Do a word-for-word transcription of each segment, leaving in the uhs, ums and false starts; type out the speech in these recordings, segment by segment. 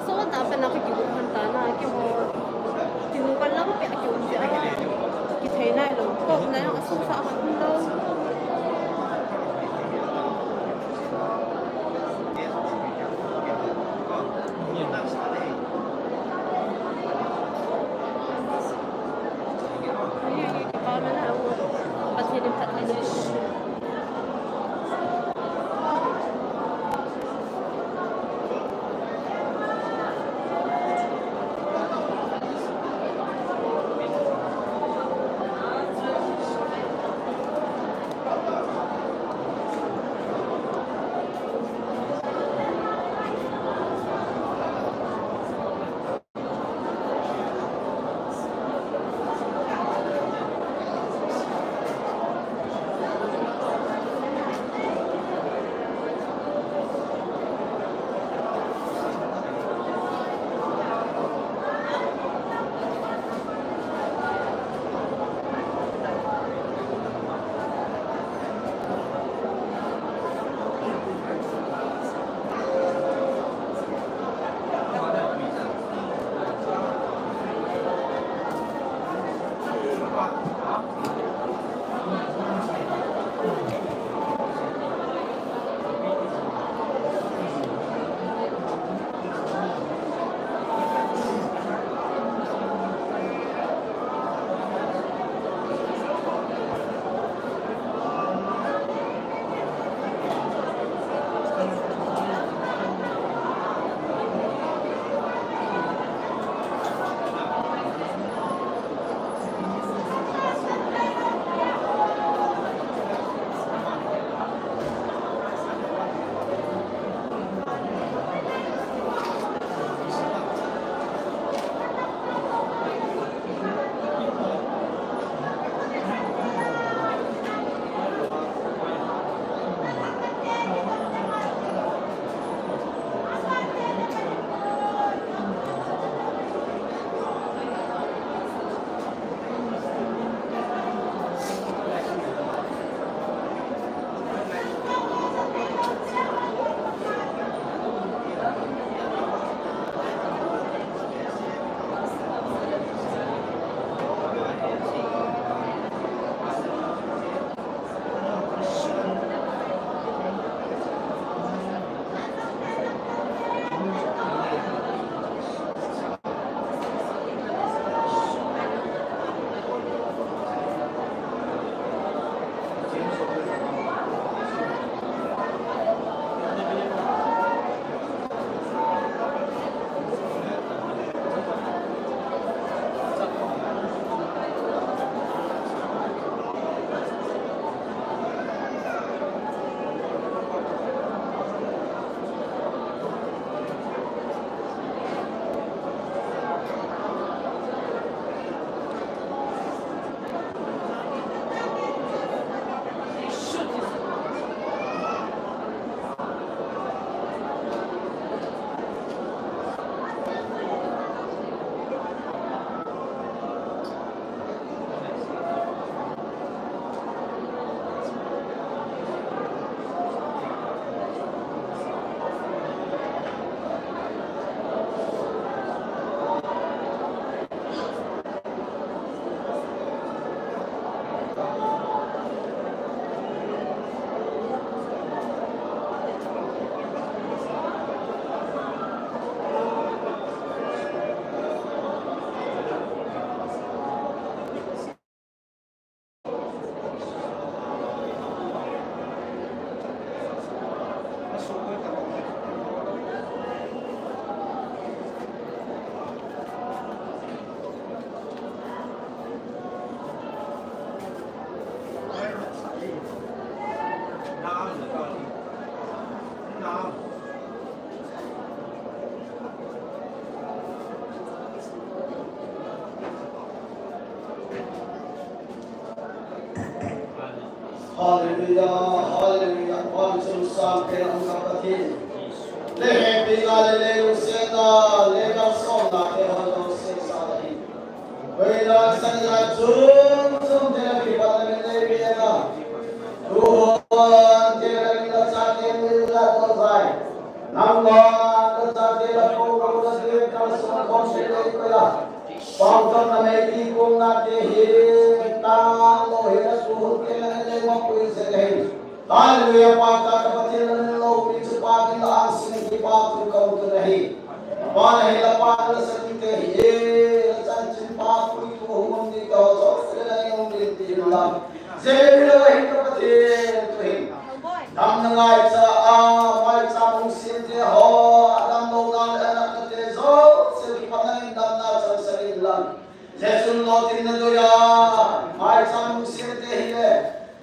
So, na pa na ka kibu khan ta na, keiho kinu kan lang pe a kiu se a, kithei nai lou. Ko na yang a sung sa a hung lou. Hallelujah, hallelujah. Pan chun sang ke nam ka Pathen. Le hepi na le le lu se na le na som na ke ho lo se sa hi. Koi na san na chun chun te na ki pan na le le bi na. Tu ho te na le na sa ke mi la to sai. Nangma na sa ke la ko ko na te ka sa ko se le ko la. Pangkam na mei ti kong na te hi, tang lo hi na su hun ke na le ma pui se le hi. Hallelujah, pa ka ka Pathen na lo pi chu pa kin la ang sin ki pa tu ka u tu na hi. Pa na hi la pa na sa ki te hi, la chan chin pa pui tu hung ni ka ho so se na ni hung ni ti la. Zebedee hi ka Pathen tu hi. Damna ngaicha a, maicham lungsim te ho, adamlouna le anatna te jouse kipana in damna chansah in lang. Jesun lolhinna doiya, maicham lungsim te hi le,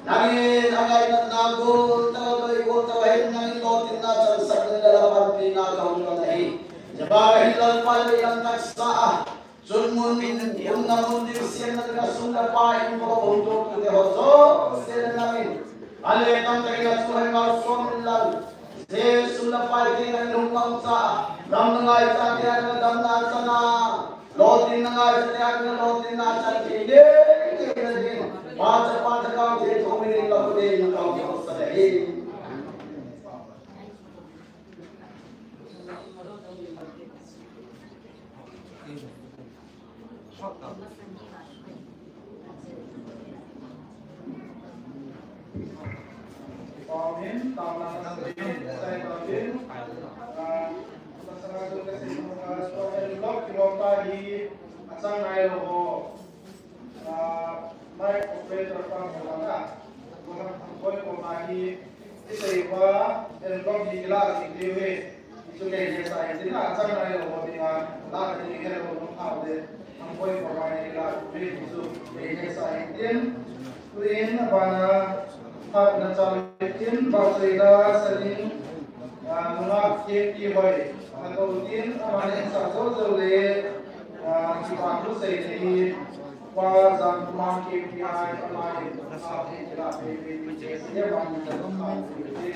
nangin angaina gol tah a doi gol tah a hin nangin lolhinna chansah in le la panpina ka hung la hi. Jaba ka hin Lalpa le lam taksa a, Chun mun, mun na mun ding siam na ding a sum le pai in ko hung tu tu te ho jouse na nangin. Ale tam ta ina chu hai ma som in lang. Jesu na pai te na hung mang cha. Dam na ngaicha te na dam na cha na. Lolhin na ngaicha te na lolhin na cha ki ne. Ki ne ding. Pa cha pa cha ka te thong min la ku ne na ka sa le. Amen. Tamna sa din, sa din. Ah, sa sa tu kasi mo ka so en lok kilom ta hi achang nai lo ho. Ah, mic operator pa mo na. Mo na koi ko ma hi. Isei pa, en kong hi kila ki tiu hi. Isu ke ye sa ye, tina chang na yo ho dinga, la ka ni ke lo no phao de. Ang koi ko ma ni kila ki tiu isu ke ye sa ye tin. Tuin bana, phat na chal tin, ba sei da sa ni, ah, nunga ke ki hoi. Ato tin, amane sa so so le, ah, ki ba tu sei ni, pa jang ma ke ki ai, amane sa ke kila ke ke ke ye ma ni sa so ma ke.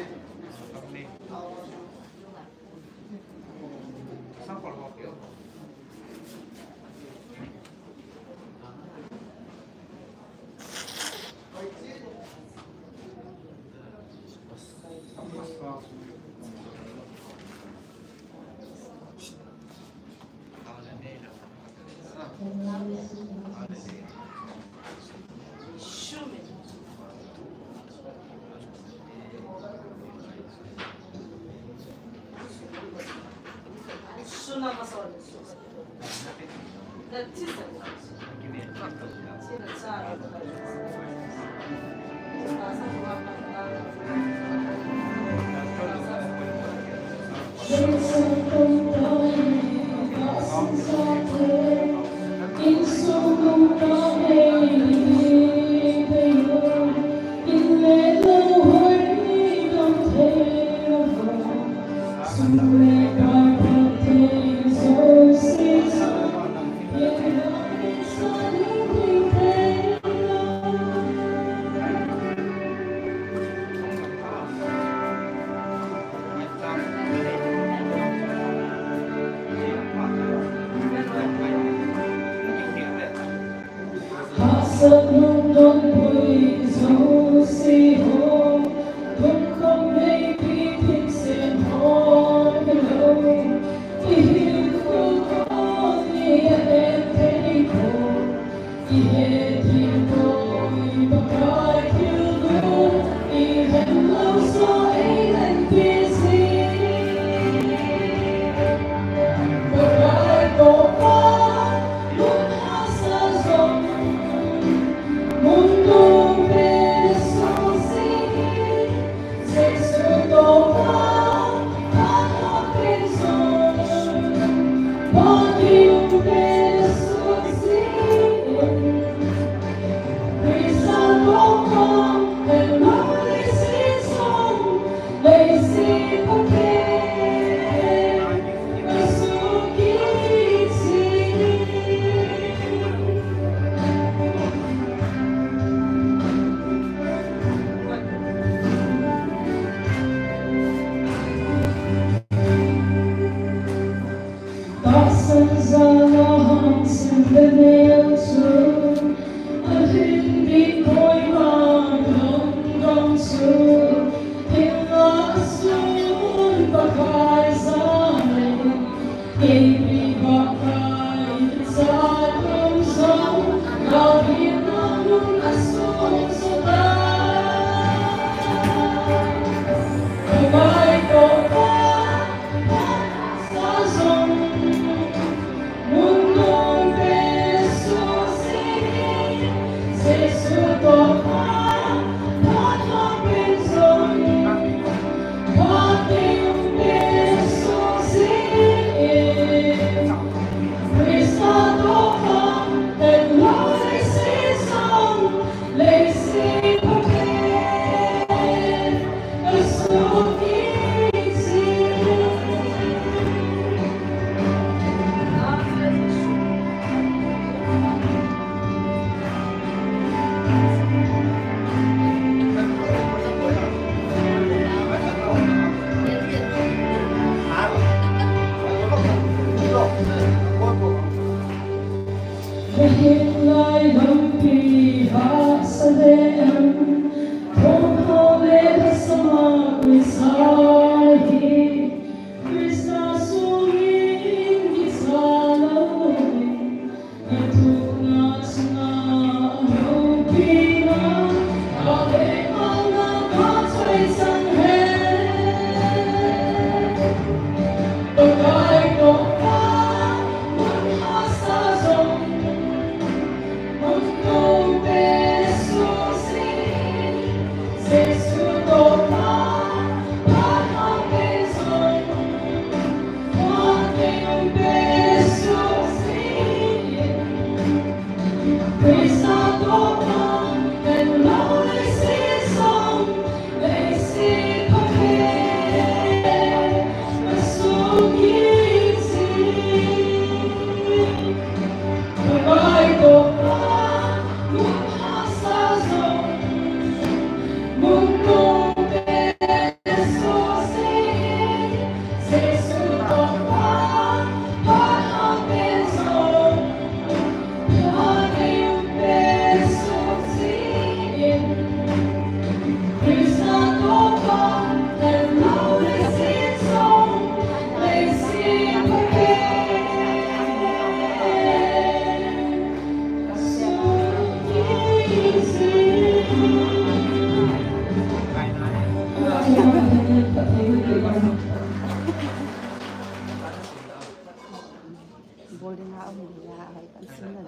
Boarding a um ya, ai kan sin na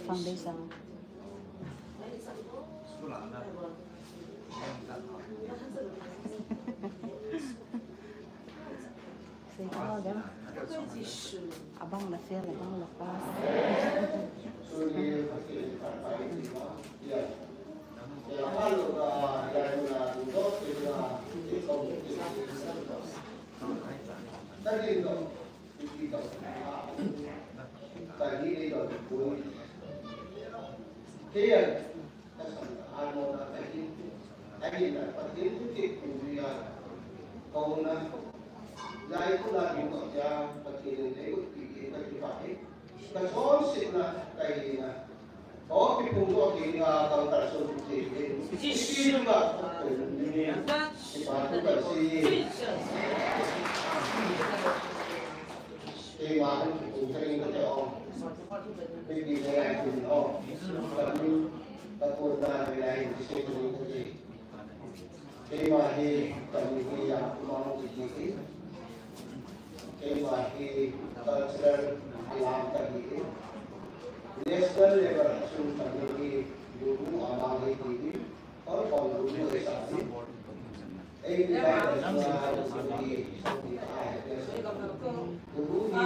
foundation. Sei ko da. Abang la fail, abang la pass. Keima hi ka mi hi a kumang kiti hi. Keima hi cultural alam ka hi hi. National level a chun ka mi hi lulu amang hi ti hi. Or kong lulu e sa hi. Ei ni ka sa lulu hi. Lulu hi.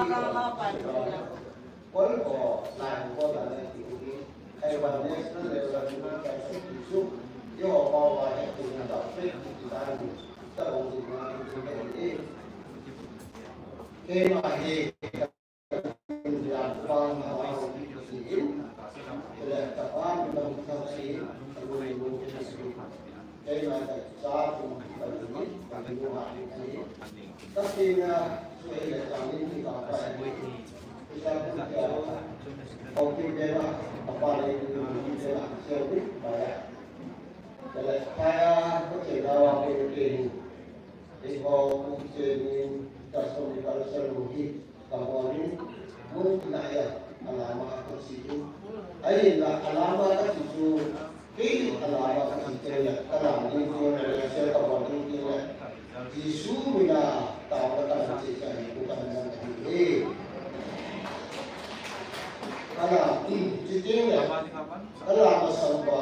Kol ko, lai ko la le ti u hi. Ai ba national level ni ka se ti su. Yo ba wa he ti na da pe ti da ni. Ta ba ni na ni ni ni. Ke ma he. Ya ba na wa ti ni. Le ta ba ni ba ta si. Ka bol in, mun tina ya, alama ka chi in. Ahin la alama ka chi chu, kei alama ka chi te ya, ka lam ding te ya, se ka bol ding te ya. Jesu mina ta ka ka chi cha ni ku ka na na ni. Ka lam, chi te ya. Ka lam ma sang ba,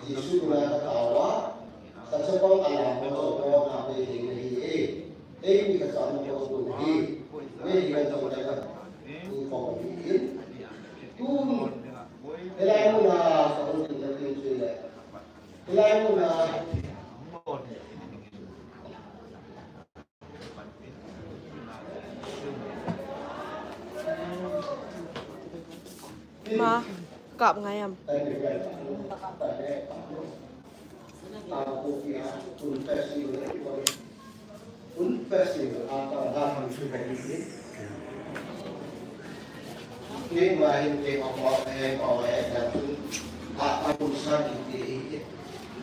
Jesu na ka tawa, ka chapang alam ko ko na pe hi hi e. Ei mi ka chapang ko ko hi. Ei mi ka chapang ka. Ku ko hi. Tu. Elai mu na ka un tin tin le. Elai mu na. Ma, kap ngai am.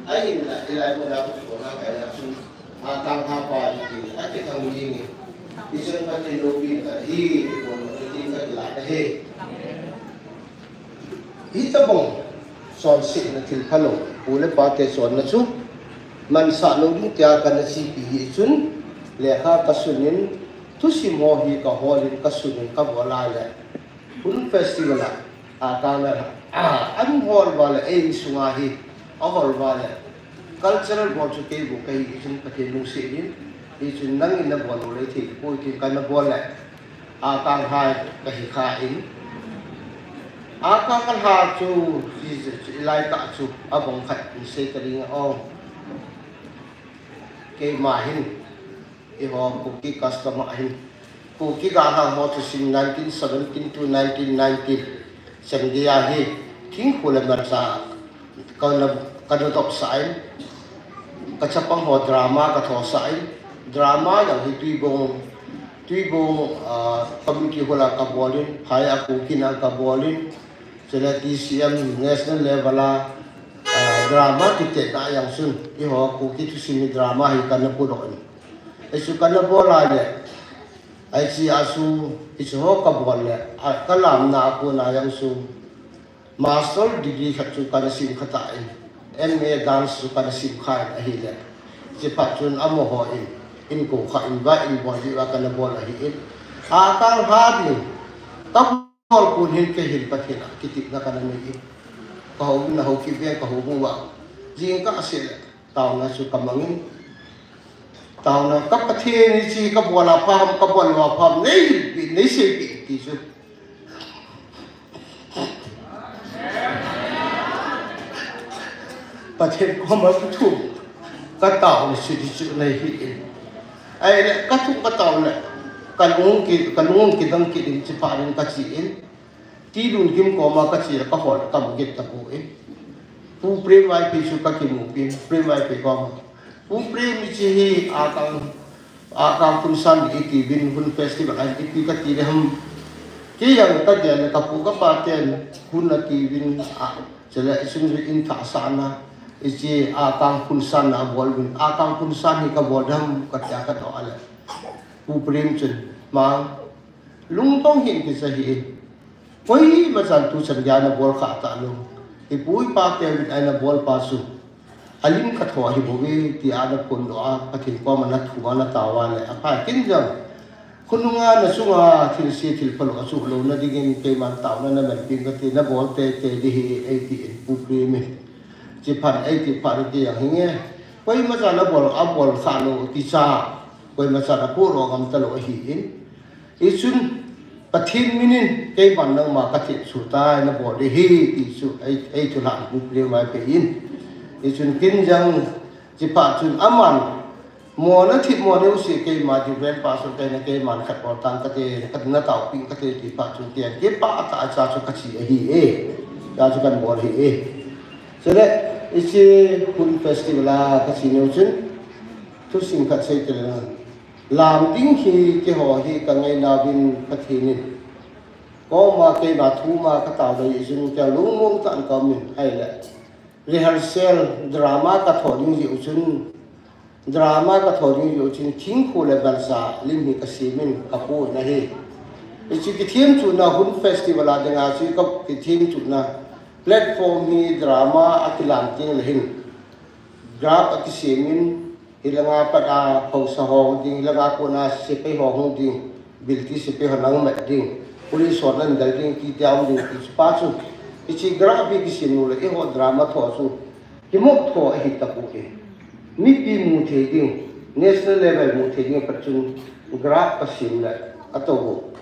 Ahinla, ilai muna kona kaila chun, atang hapa iti, akithang ding, isun Pathen loupina hi, ibon, itin kakila hi. Hitabang, chonsetna thil phalou, pu le pa te chonna chu, mansah lou ding tia kana chepi hi chun, lekha kasunin, thusim ho hi kaholin, kasunin, kabol a le. Hun festival a, a, kana, a, an hol uva le, ei sunga hi, ahol uva le. Cultural bol chu kei bou kahi, isun Pathen lungset in, isun nangin nabol lou le thei, poi tin kana bol le. A, kang hai kahi kha in. A, kang kan ha chu, Jesus chu, ilai ta chu, abang khat, in sei ka ding a, oh. Keima hin, iho Kuki custom ahin. Kuki galhang ho thusim nineteen seventeen to nineteen nineteen. Semdia hi, thingkhu le mercha, kana, kana dop sa in. Ka chapang ho drama katho sa in. Drama jong hi Tuibong, Tuibong, ah, community hall a kabol in, phai a Kuki na kabol in. Chule T C M national level a, ah, drama kiti na jong chun, iho Kuki thusim hi drama hi kana pudoh in. Hichu kana bol a le, hiche a chu, hiche ho kabol le, a, kalamna a kona jong chu, master degree khat chu kana sim kha tan, M A dance chu kana sim kha in ahile. Hiche phat chun amaho in, in kou kha in va in bol diu a kana bol ahi in. A, kang ha ding, ka Hol kun hin kei hin Pathen a kitepna kana nei in. Ka houbung na hou kit veng ka houbung uva. Jingkah seh le taona chu ka mang in. Taona ka Pathen hiche ka bol a pha ham ka bol lou a pha ham nei hilpi, nei seipi ti chu. Pathen koma ka thu. Ka taona chu ti chu nei hi in. Ahile, ka thu ka taona, ka lung ki, ka lung kidang kit in, hiche phat in ka che in. Tilun Kim koma ka che le ka hol, ka mu kit tapoi. Pu Prem Vaiphei chu ka kimu pin, Prem Vaiphei koma. Pu Prem hiche hi a kang, a kang Khunsan iti vin, Hun Festival a iti ka ti le ham. Kei jong ka gel le ka pu ka pa ten, Hun ati vin a, Chule, isun in thah sahna, hiche a kang Khunsan na bol vin, a kang Khunsan hi ka bol dem, ka tia ka doh a le. Pu Prem chun, Mang, lungdong hih in kisa hih in. Koima chan tu chan geiya na bol kha talou. I pu i pa te vin a na bol pa chu. Alim ka tho ahi bou ve, tia na phondoh a, Pathen koma na thum a na tao a le. Aphai kin jong. Khonunga na chunga thilse thilpha lou a chuh louna dingin keiman taona na manpeh kate, na bol teitei ding ahi, eiti in Pu Prem in. Hiche phat eiti phat in ti jong hinge. Koima cha na bol, abol kha lou kicha. Koima cha na puro ngam talou ahi in. Hichun Pathen min in keiman nangma ka thilse tai na bol ding ahi ti chu ei, ei thulhah Pu Prem Vaiphei in. Hichun kin jong hiche phat chun aman Mo na thip mo neu si keima Reverend Pastor kei na keiman khat bol tang kate, khat na taopeh kate ti phat chun tiang kipah tah a cha chu ka che ahi e. Cha chu kan bol ahi e. Chule, hiche Hun Festival a ka che neu chun, thusim khat sei tele na. Lam ding hi keiho hi ka ngaina uvin Pathen in. Koma keima thum a ka tao dei chun kei lungmong tah in ka um in ahile. Rehearsal drama ka tho ding jeh u chun, drama ka tho ding jeh u chun, thingkhu le balsa lim hi ka sem in ka pon ahi. Hiche kithem chuna Hun Festival a dinga chu ka kithem chuna platform hi drama a kilam teng le hin. Graph a kisem in, hilanga pat a haosa ho ding, hilanga kona sepai ho hung ding, bilti sepai ho nang mat ding, police ho nan dal ding, ti tia um ding, ti chu pa chu. Hiche graph hi kisem lou le, eiho drama tho chu, kimoh tho ahi tapoi. Mipi mu thei ding, national level mu thei ding, pat chun graph kasem le, atou.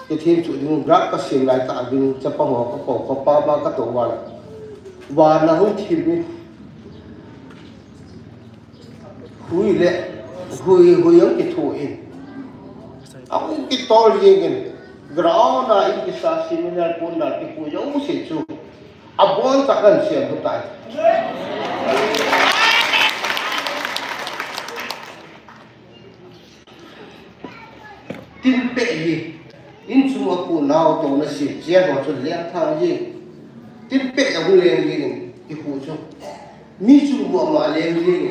Kithem chu ding graph kasem lai tah ding, chapang ho kakou, khopa ma katou vale. Vana hung thim in. Hui le, hui, hui jong kithu in. Ahung kitol jing in. Ground a in kisa seminar pun da kipu jong se chu. Abon ta kan siam tu tai. Tin peh hi, in chung a pu nau to na si, chia ho chu leng thang ji. Tin peh a hu leng ji ni, i hu chu. Mi chung bu ma leng ji ni.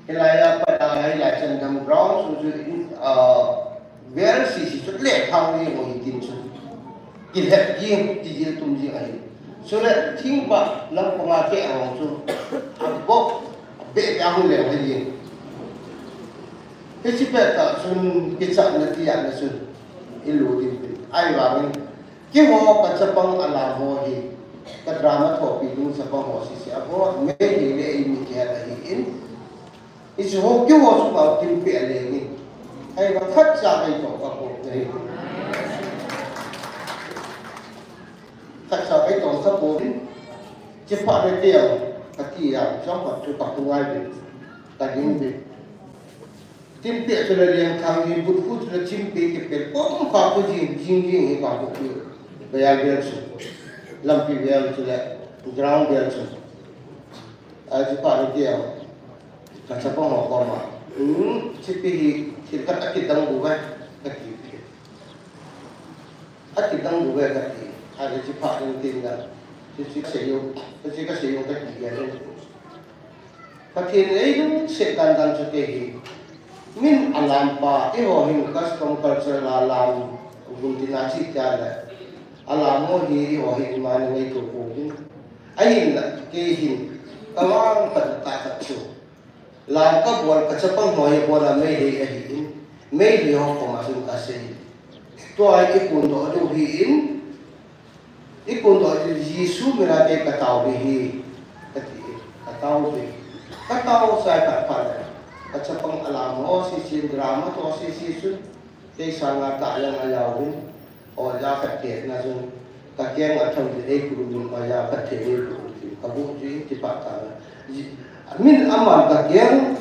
Hilai a pa da, hilai chan dam ground, so chu in, ah, vel si si chu leng thang ji mo hi tin chu. Kilhep jing, kijil tum jing ahi. Chule thingpha lampanga keh ahung chu, abok, abeh beh ahung leng ahi. Hiche pet tah chun kichatna ti ahina chun ilut ding ahi. Ahivangin, keiho kachapang alam ho hi, ka drama thopi ding chapang ho sese, abon, Meitei le eimi kihet ahin. Hiche ho keiho chunga tin peh aleng in. Ahivang khatcha kaitong kapo ahi. Khatcha kaitong kapo in. Chipha le teo, kati a, chong khat chu kapu ngai uvin. Kading uvin. Tin peh chu le leng thang in, but khu chu le chim peh kipel, pom kha khu jing, jing jing hi kapu pi. Bel bel chu. Lampi bel chu le, ground bel chu. A chipha le teo. Kachapang ho koma, um, chipi hi, thil khat akidang bou ve, kati. Akidang bou ve, kati. Ahile chipha in tin da. Hiche kasei u, hiche kasei u kati ahi. Pathen in eilungset dan dan chu kei hi. Min alam pa, eiho hin custom culture la lam, gun tin a chi tia le. Alam ho hi eiho hin ima ngaito pouvin. Ahinla, kei hin, kavang pat tah khat chu. Lam kabol, kachapang ho hi abol a Meitei ahin, Meitei ho koma chun kasei. Tua hi iphondoh diu ahin, iphondoh diu Jesu mina kei katao diu ahi, kati, katao diu. Katao chai phat phat le, kachapang alam ho sese, drama tho sese chun, kei sanga tah jong ajaovin, oja khat kehna chun, kakeng a thou jin eikou uvin, oja khat thei eikou uvin, kabu chu in ti phat tah le. Ji-, min aman kakeng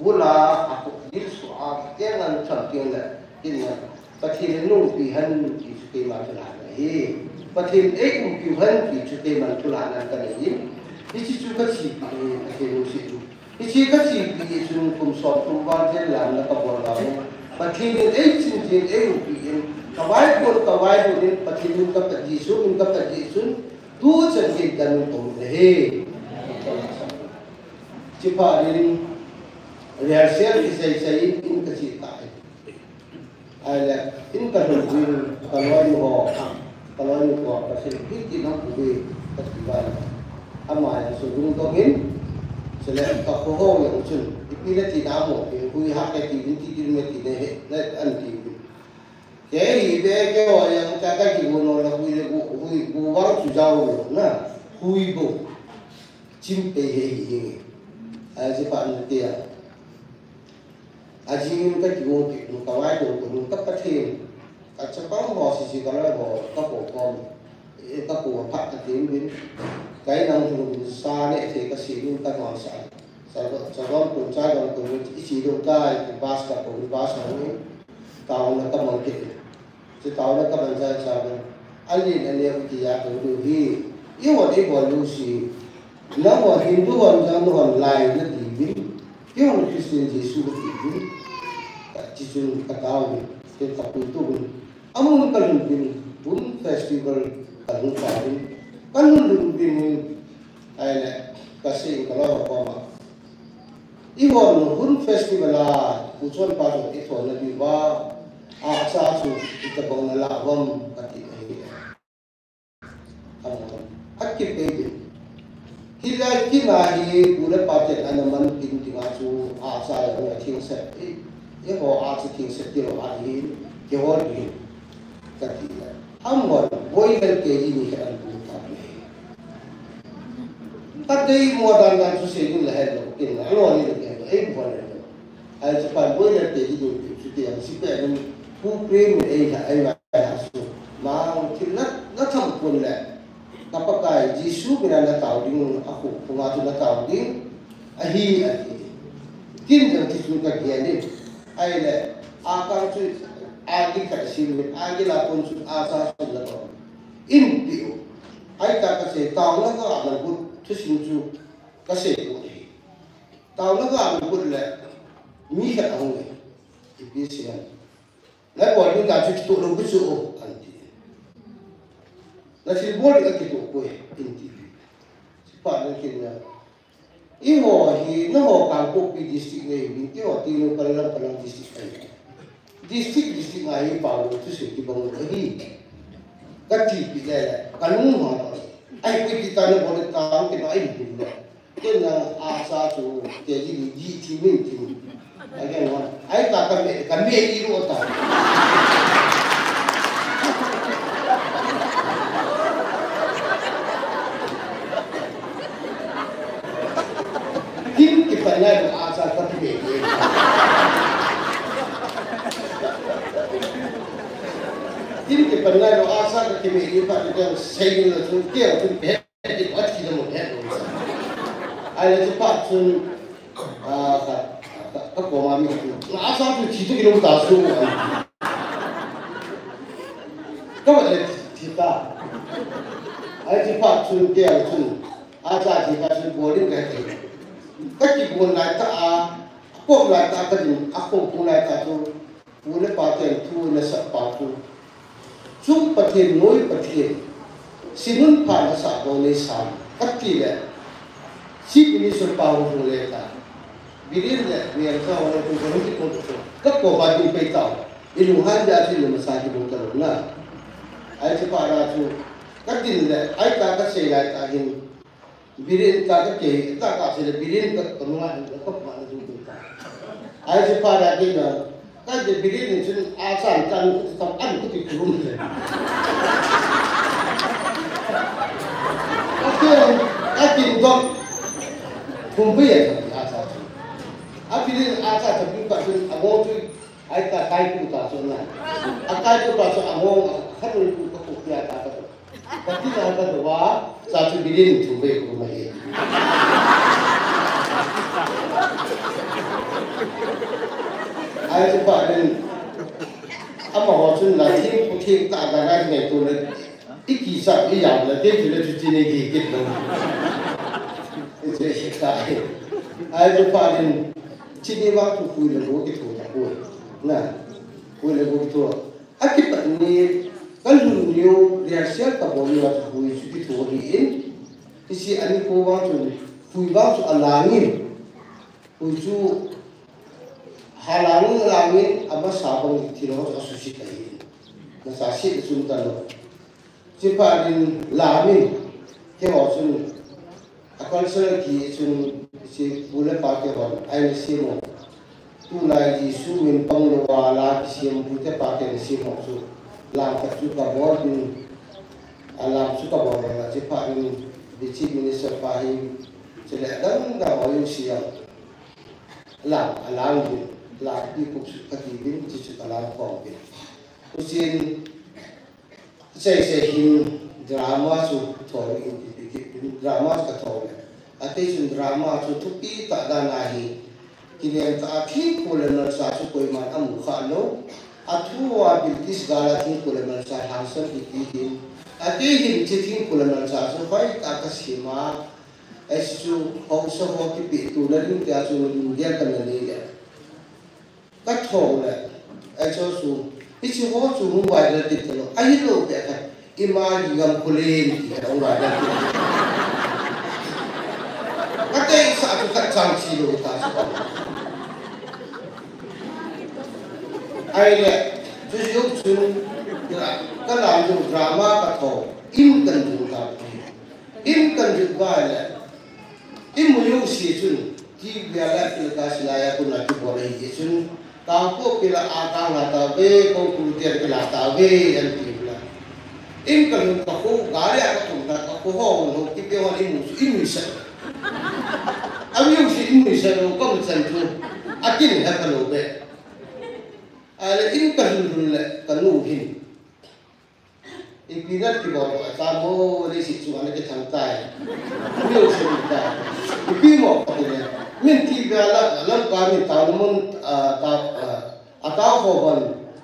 bula, akok dilsu a, kakeng an tham teng le, in le, Pathen in nungpi hen ti chu keima thulhahna ahi. Pathen in eiumpiu hen ti chu keima thulhahna kanei in. Hiche chu kachepi, Pathen lungset in. Hiche kachepi chun kum som kum val jen lamna kabol vang u. Pathen in eichin jin, eiumpi in, kavaipon, kavaipon in, Pathen min kapat jeh chun, min kapat jeh chun, tuchan gei dan in kaum in ahi. Chipha in, rehearsal kisei sei in, in kache tai. Ahile, in kalhun uvin, kaloinu ho, kaloinu ho, kasei, hiti nang uve, kati vale. Ama jong chu lungdong in, chule kakho ho jong chun, ipi nati namo, hui hah kati uvin, ti ding me ti ne he, na an ti uvin. Kei hi be, keiho jong cha kakigo nom le hui le go, hui go vang chu jao lo, na, hui go. Chim pei he hi hi. Ajeh chu pa nati a. Ajing in kakigong kit un, kavaigong kit un, ka Pathen, kachapang ho sese kaloi ho, kakou kom, e, kakou aphat katin uvin, ka in a hung uvin, sa neh thei kasem in kanom sah. Sa, sa dom kun, chai dom kun, iche lou tai, ti bus kakou, bus hung in, taona kamang kit in. Chutaona kaman chai chai uvin. Alen aneo iti a kaum diu ahi. Eiho, eiho Lucy. Nangho Hindu hon jong nahon lai nati uvin. Keihon Christian Jesu kati uvin. Kati chun katao uvin. Ken kapuitu uvin. Amun kalhun uvin. Hun festival kalhung pa uvin. Kalhun lhun uvin. Ahile, kasei in kaloi ho koma. Eihon Hun festival a, u chonpa jong ithona diuva, ahcha chu itobang nalah uvam, kati ahi. Amun. Akipei uvin. Hilai kin a hi, pu le pa ten ana man kin dinga chu, ahcha jong athengset. E, eiho ahcha thengset tilou ahi, kihol uvin. Kati le. Amun, boilel kg ni khat ana pu ta. Ka dei mo dan dan chu sei ding le hen lo, kin na lo ni le hen lo, ei mo le lo. Ai chu pan boi le te di ding chu ti ang si pe ni pu pre mi ei ha ai ma ha su. Ma thil na na tham kun le. Ka Pakai Jesu mina na tao ding a khu khu nga chu na tao ding. A hi a ti. Kin jang ti chu ka ge ni. Ai le a kang chu a di ka si mi a di la kun chu a sa su la ko. In pi u. Ai ta ka se tao na ka na bu thu sin chu ka se ko ni. Taona ka an kut le, mi khat a hung e, ipi sia. Na bol ding ta chu kituh lou pi chu o, an ti. Na thil bol ding a kituh poi, in ti. Sipa na kin na. Eiho hi, nangho Kangpokpi district nei, min ti ho ti no Palang Palang district nei. District, district ngai hi pao lo, thusei kibang lo hi. Ka tipi le le, ka lung ha lo. Ai, pui ti ta na bol ta, ang ti na ai, pui na. Ken na a sa chu, ke ji ni ji ti min ti. Ai, ka na. Ai, ka ka me, ka me ni lo ta. Kin kipan nai lo a sa ka ti be. Kin kipan nai lo a sa ka ti be ni pa ti ka sei ni lo chu ke chu he ti pa ti da mo he lo. Ai le chu pa chun a ka ka ko ma mi chu. A sa chu ti chu ki lo ta su. Ka wa le ti ta. Ai chu pa chun ke chun. A cha ji ka sun bol in ka ti. Ka kibol lai ta a, a kop lai ta a ka din, a kop pu lai ta chu, pu le pa ten thu na sa pa chu. Chung Pathen, noi Pathen, sinun pha na sa bol nei sam, ka ti le, Chief Minister pa hu le ta. Biren le, Biren sa ho le tu ka hu ti ko chu. Ka ko ba din pe ta. I lung han ja ti le ma sa ki bol ta lo na. Ai chu pa ra chu. Ka din le, ai ta ka sei lai ta hin. Biren ta ka ke, ta ka se le biren ka ka nunga ka pa na du ta. Ai se pa da ke na, ka de biren ni chun a san kan ta an ku ti ku rum le. Ka ke, ka kin dok. Kum bu ye ta a sa. A biren a sa ta bu pa chun a mo tu ai ta kai ku ta chun na. A kai ku ta chun a mo ka tu ku ka ku ya ta ka. Ka ti na ka doa, sa chu biren thum vei ko ma he. Ai chu pa rin, ama ho chun la thim pu thim ta ga na ngai tu le, i ki sa i ya la te chu le chu chi ne ki kit lo. I che shi ka he. Ai chu pa rin, chi ni wa tu hui le go ki tu ta ko. Na, hui le go ki tu. A kipat ni, ka lhun niu, rehearsal ka bol niu a chu hui chu kithu ahi in, hiche a nikho vang chun, hui vang chu a lang in, hui chu ha lang in, lang in, a masa bang thil ho chu a susit ahi in. Masa sit a chun ta lo. Chiphat in lam in, keiho chun, a cultural ti chun, hiche pu le pa te hon, ahin sem u. Tulai Jesu min pang lou a la kisem pu te pa ten sem u chu. Lam khat chu ka bol in, a lam chu ka bol in, chiphat in, the chief minister pa hi, chule dang dang ho in siam. Lam, a lam in, lam pi kup chu ka ti in, chu chu ka lam khom in. Huchin, Sei sei hin drama chu thou in, drama chu ka thou le. Atei chun drama chu thupi tah dan ahi. Kinem tah a thingkung le malsa chu koiman amu kha lou. Athua British gal a thingkung le malsa hangsan kiti hin. Atei hin hiche thingkung le malsa chu hoitah a ka sem a. Hichu haosa ho kipeto na ding tia chu India ka na nei le. Ka thou le, ai chu chu, hiche ho chu hung viral kit talou, ahilou peh khat, ima li ngam kho len ti khat hung viral kit. Ka tei sa chu khat chang chi lou ta chu. Ai le, chu chu chu, ka lam chu drama ka thou, in kan chu ta. In kan jut bai le, i mu jouse chun, ti bia la pil ka silai a kun a kibol ahi chun, ka ko pila a ka nga ta ve, ko ku ter pila ta ve, an ti la. In kan ka ko, gari a ka tum ta, ka ko ho, ho, ki pe ho, i mu chu, i mu sa. Amiu si in nuisat lou, ka mu chan chu. Akin ha ka lou be. Ale in ka lhun lhun le ka nu hin. Ipi nat kibol a ta mo, le si chu ana kithang tai. Amiu si in tai. Ipi mo ka ti le. Min ti be la, lam ka min ta mun, ah, ta, ah, Atao ho ban,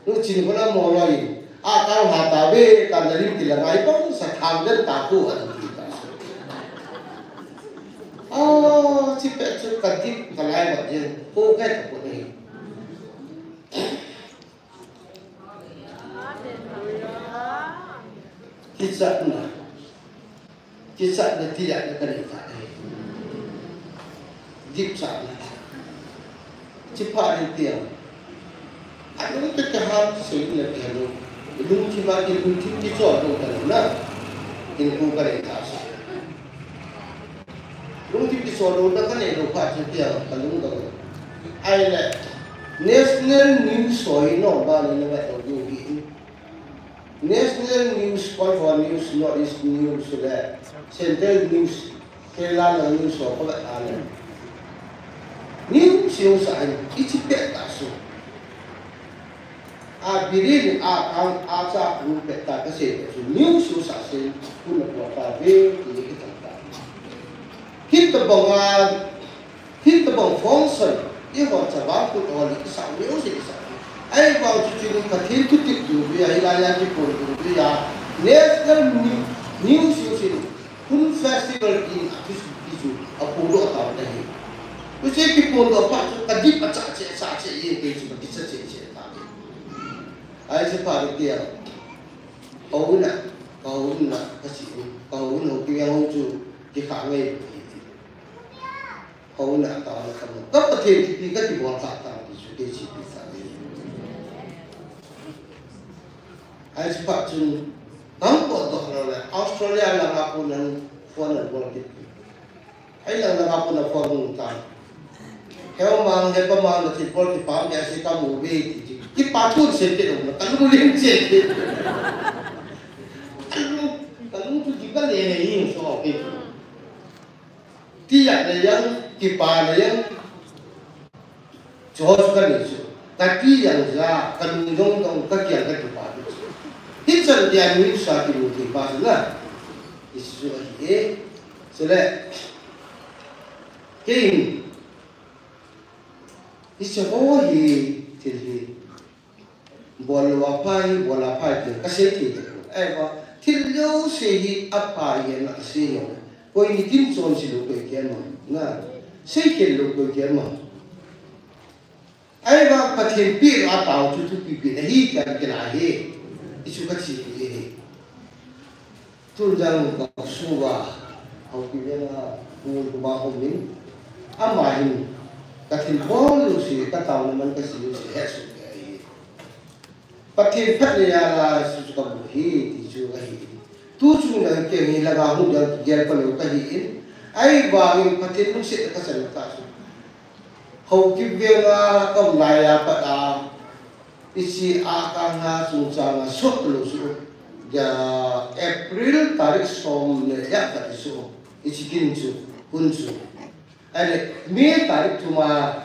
nu chin hona mo loi, atao ha ta ve, ta na lim ti la ngai pang, sa thang den ta ku an ti ta. Oh, chi pe chu ka dik ka lai ba jen, ko kai ta ko nei. Kichat na. Kichat na ti ya na ka nei ta. Dik cha na. Chi pa ni ti ya. Alung te ka ha sei na ka lo. Lungthim a ki lungthim ki cho lo ka lo na. In ku ka nei ta sa. Lungthim ki cho lo na ka nei lo pa chi ti ya ka lung ka lo. Ai le. National news soi no ba ni na ka to yu hi. National news, Paiphan news, North East news le, Central news, Kerala news ho ko ba ta le. News yo sa ai, ichi pe ta su. A biri ni a kang a cha ku pe ta ka se su. News yo sa se ku na ko ta ve ki ki ta ta. Hit ta banga Hit ta bang function, i ho cha bang kut ho le, i sa mi o se i sa. Ai bang chu chu Pathen thu tip tu tu ya, i la ya ki pon tu tu ya. National news yo se, kun festival in a tu tu tu, a pon do ta ta hi. Tu se ki pon do pa chu ka dip a cha che, cha che ye ke chu ki cha che che ta. Ai se pa ri ya. Ho na, ho na, ka si, ho na, ki ya ho chu, ki kha ngai. Ho na ta na ka mo. Ka Pathen kipi ka kibol kha ta ti chu kei chi pi sa ni. Ai chi pa chun, kam ko to na le, Australia la ka pu nan phone nan bol kit. Ai la la ka pu na phone nun ta. Heu mang he pa mang na ti bol ki pa me si ka mu ve ti ti. Ki pa tun se te lo na ka lu lim che ti. Ka lu, ka lu tu ti ka le ne yin so ke. Ti ya le yang, ki pa le yang. George ka ni chu. Ka ti yang ja, ka lung jong dong, ka kiang ka ti pa ni chu. Hichan dia ni sa ki mu ti pa chu na. Isu a hi e. Sele. Kei. Isu ho hi thil hi. Bol lou a phai, bol a phai ti, ka sei thei te. Ai ba, thil jouse hi a phai hi na sei jong. Koi ni tin chon si lou koi ke ma. Na. Sei ke lou koi ke ma. Ai ba, Pathen pi a tao chu thupi pi na hi ka ke la hi. Isu ka chi hi hi. Tun jang ka su ba, Haokip Veng a, ku ku ba ko min. Ama hin, ka thil bol lou si, ka tao na man ka si lou si, he su ke hi. Pathen phat le ya la su chu ka bu hi, ti chu ka hi. Tu chung la ke ni la ga hu ja gel pa lo ka hi in. Ai ba in Pathen lungset ka san ta su. Haokip Veng a ka um lai a pat a. Ichi a ka nga chung chang a sot lo su. Ja April tarik som le ya ka ti su. Ichi kin chu, hun chu. Ai le, May tarik thum a,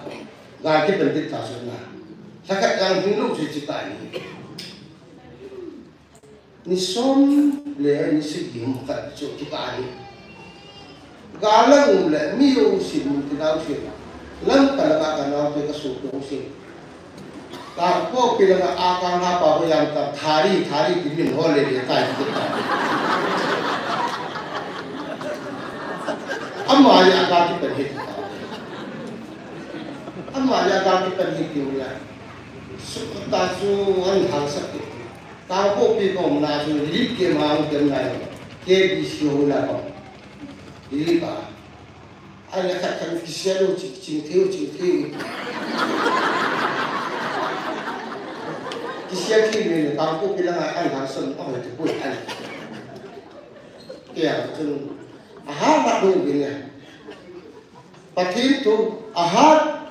ga kipan kit ta su na. Lha khat jang hing lou chu chi ta ni. Ni som le ni sagi um khat chu chi ta ni. Ga lang um le, mi jouse mun ti nau se. Lang ka lang a ka nau te ka su ko se. Kangpokpi langa a kang ha pa ho yang ta thari, thari ti min ho le le tai ti ta. Ama ya ka ti pen hi ta. Ama ya ka ti pen hi ti la. Su ta su an hang sa ti. Kangpokpi ko na su li ke ma ang tem nai. Ke bi si ho la ko. Li ba. Ai la khat khat kisia lou ching, ching thei u, ching thei u. Kisia thei u le, Kangpokpi langa an hang son a hoi te poi an. Kei a chun, a ha ha dong bin le. Pathen thu, a ha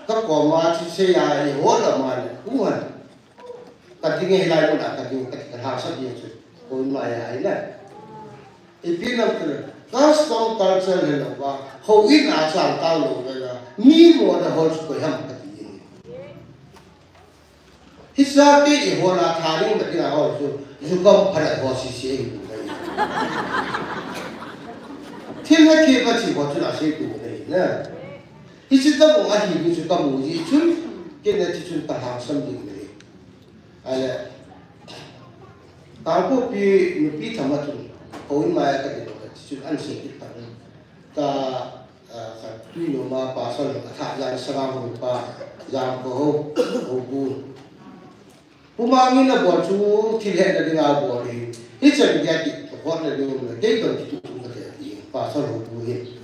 ka koma chu sei a i ho la ma le, u han. Ka ding e hilai mun a ka ding, ka, ka hausa ding chu. Ko in ma ya ai na. Ipi nam tu le. Custom culture hilouva, houin a chang tang lou vela, mi mona hol chu koi ham kati. Hiche kei ihol a tha ding ma ding a hol chu, ju kam phalai ho sese ahi bou ahi. Thil na kei pa chi ho chu na sei tu ahi na. Hiche tabang ahi ding chu kamu ji chun, kei na ti chun kalhangsam ding ahi. Ahile, Kangpokpi nupi thama chun, houin maiya kadin lou chu an sei kit phat in. Ka, ah, ka tui lou ma pasal, athah jan sanga hung pa, jam ko ho, ho bu. Pumang in abol chu thil hetna dinga abol ahi. Hichan dia kihotna ding um le, kei toh kituh thum kate ahi, pasal ho bu hi.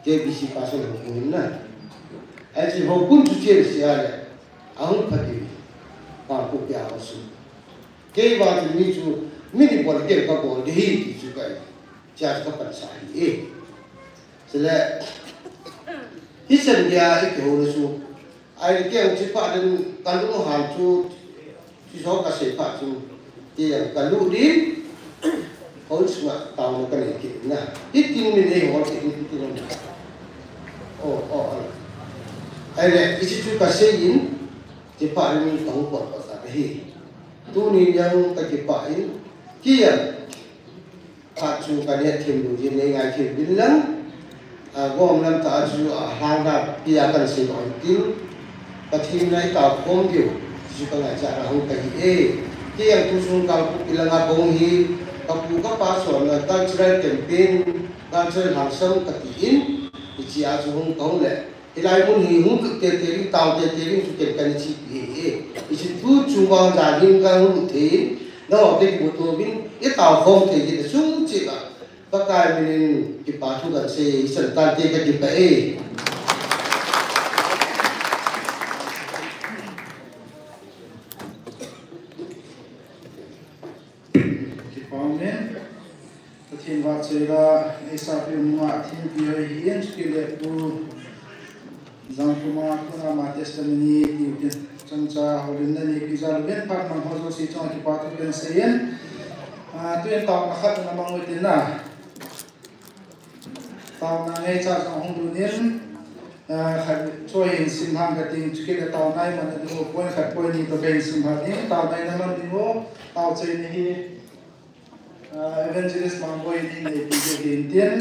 K B C pasal ho bu hi na. Ahi chu ho bu chu chen sia le. Ahung phat in, Kangpokpi a hung sun. Kei vang chu mi chu, mi ni bol kei ka bol ding ahi ti chu ka, chia chu ka pansa ahi e. Chule, hichan dia i kihou le chu, ahile kei chu phat in ka lung hang chu, chu jo ka sei phat chu, kei ka lut ding. Houin sunga taona kanei kit na. Hitin min eihol kit in hitin. Oh, oh, oh. Ahile, hiche chu kasei in, chuphat in kahung pot pot ta ahi. Tuni jong kakipah in, kei jong, phat chu kahet them lou jin, nei ngai them uvin lang. A, gom lam tah a chu, a, lhang da pia kan sei lou tin, Pathen na i tao khom diu, chu ka ngaichat a hung kahi e. Kei jong tu sung Kangpokpi langa kahung hi, ka pu ka pa chonna cultural campaign, cultural lhangsam kati in, hiche a chu hung kahung le, hilai mun hi hung lut tete ding, tao tete ding chu ken kana chepi ahi e. Hiche tu chung vang jan hin kahung lut thei in, nangho te kimuto uvin, i tao khom thei jeh in, chung cheh a. Pakai min in kipa thu kan sei, hichan tante kakipah e. Kipa um e. Pathen vahchoi la, eisahpi u nunga thempi hoi hi in, chukit le Pu Jangkhuma kona ama testimony tiu tin, chomcha houlimna neipi jal uvin, phat mang ho jouse chunga kipa thu kan sei in. Ah, tuin taona khat na mang u tin na. Taona ngaichat jong hung lut in, ah, khat choi hin sim hang kating, chukit le taona i man ding u, point khat point ni toh kahin sim hang ding, taona i na man ding u, tao chai na hi, ah, Evangelist Mangboi in neipi ding ahi in tin,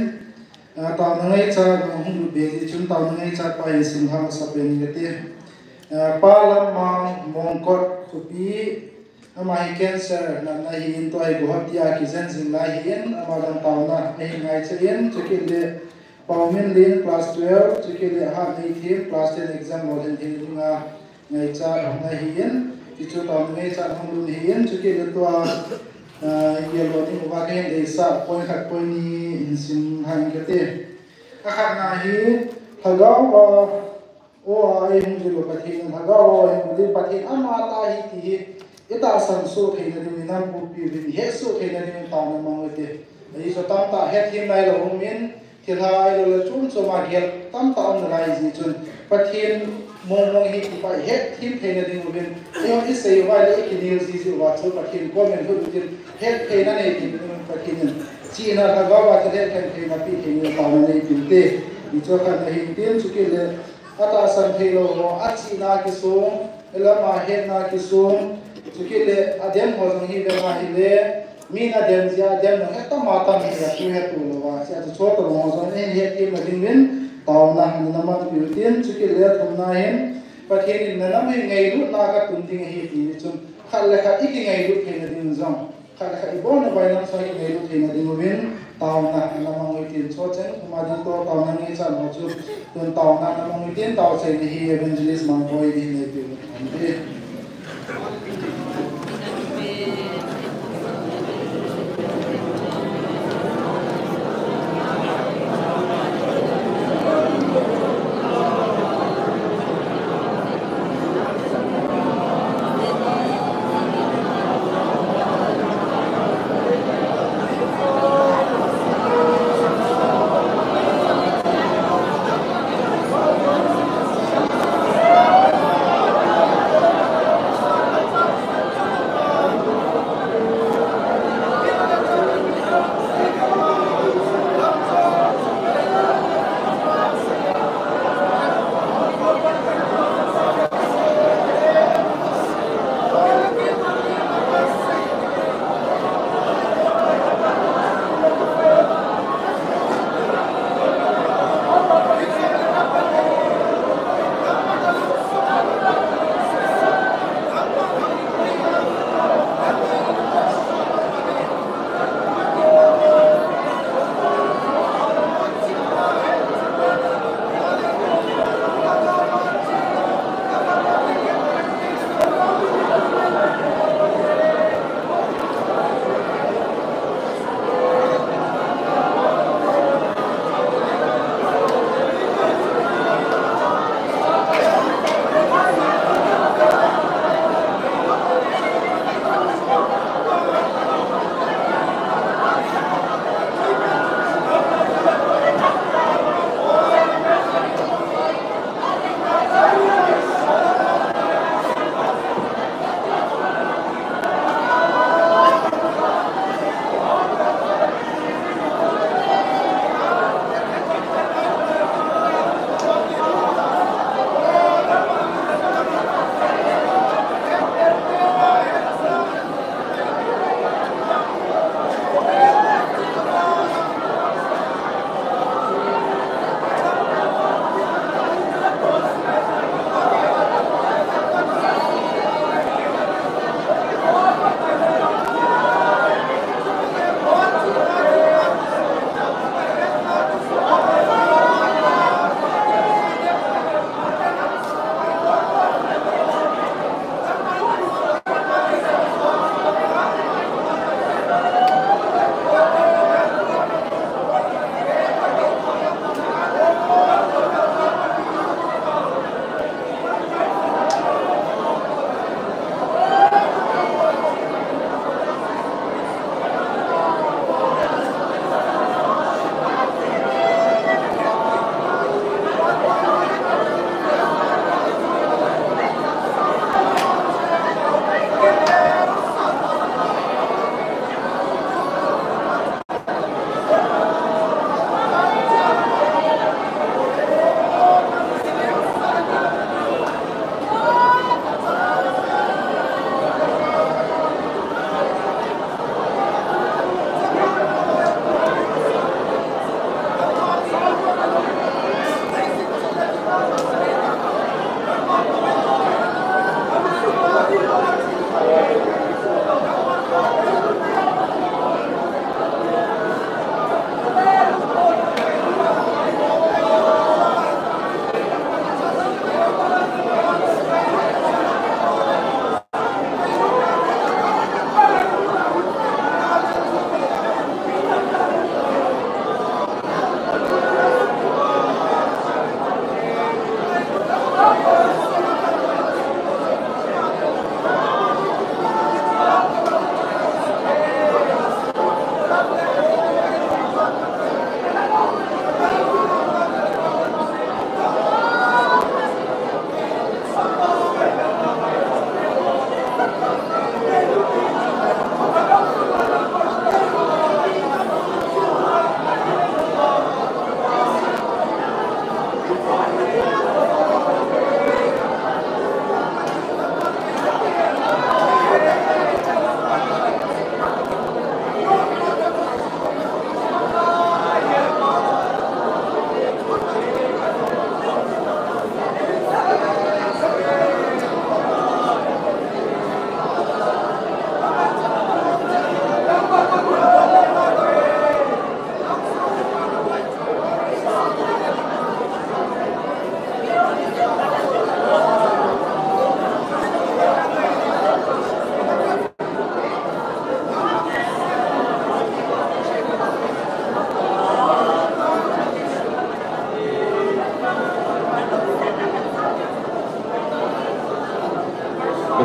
ah, taona ngaichat jong hung lut be ji chun taona ngaichat pa hin sim hang masapen kati. Ah, Pa Lamang Mongkot khopi, ama hi cancer natna ahin tua hi Guwahati a kijen jing lai ahin, ama jong taona ahin ngaicha in, chukit le Paominlen class twelve, chukit le Hatneithem class ten exam lolhin thei dinga ngaichat na ahin, hichu taona ngaichat hung lut ahin, chukit le tua, ah, igel lou ding uva kahin deisah point khat point ni hin sim hang kate. Akhatna hi, Lhagao a O, a, eihung jil u Pathen in, Lhagao o, eihung jil u Pathen, ama tah ahi ti hi, itahsan soh theina dingin, nam pupi uvin, ihet soh theina dingin taona mang u hite. Ajeh chu tamtah hetthem nailou um in, thilha ahilou le chom chom a gel tamtah um nalai jeh chun, Pathen mong mong ahi ti pa ihetthem theina ding uvin, eihon isei uva le ikinel jiji uva chu Pathen comment hol utin, hettheina nei ding uvin Pathen in, chihna Lhagao a thil hetkhen theina pe theina taona neipe u hite. Hichu khatna ahin tin, chukit le, atahsan theilou ho, achihna kisong, alam a hetna kisong, chukit le adem ho jong hi vena hile, min adem jeh a adem jong hi tam a tam hi atu hetu louva, chea chu chutobang ho jong hin hetthem na dingin, taona hin na manpi u hitin, chukit le athumna hin, Pathen in na nam hi ngailutna katun ding ahi ti chun, khat le khat ikingailut theina ding jong. Khat le khat ibon uva inam sung a kingailut theina ding uvin, taona na mang u hitin, chua cheng, ama ding toh taona ngaichat ho chu, tun taona na mang u hitin, tao chaina hi Evangelist Mangboi in neipe u hite.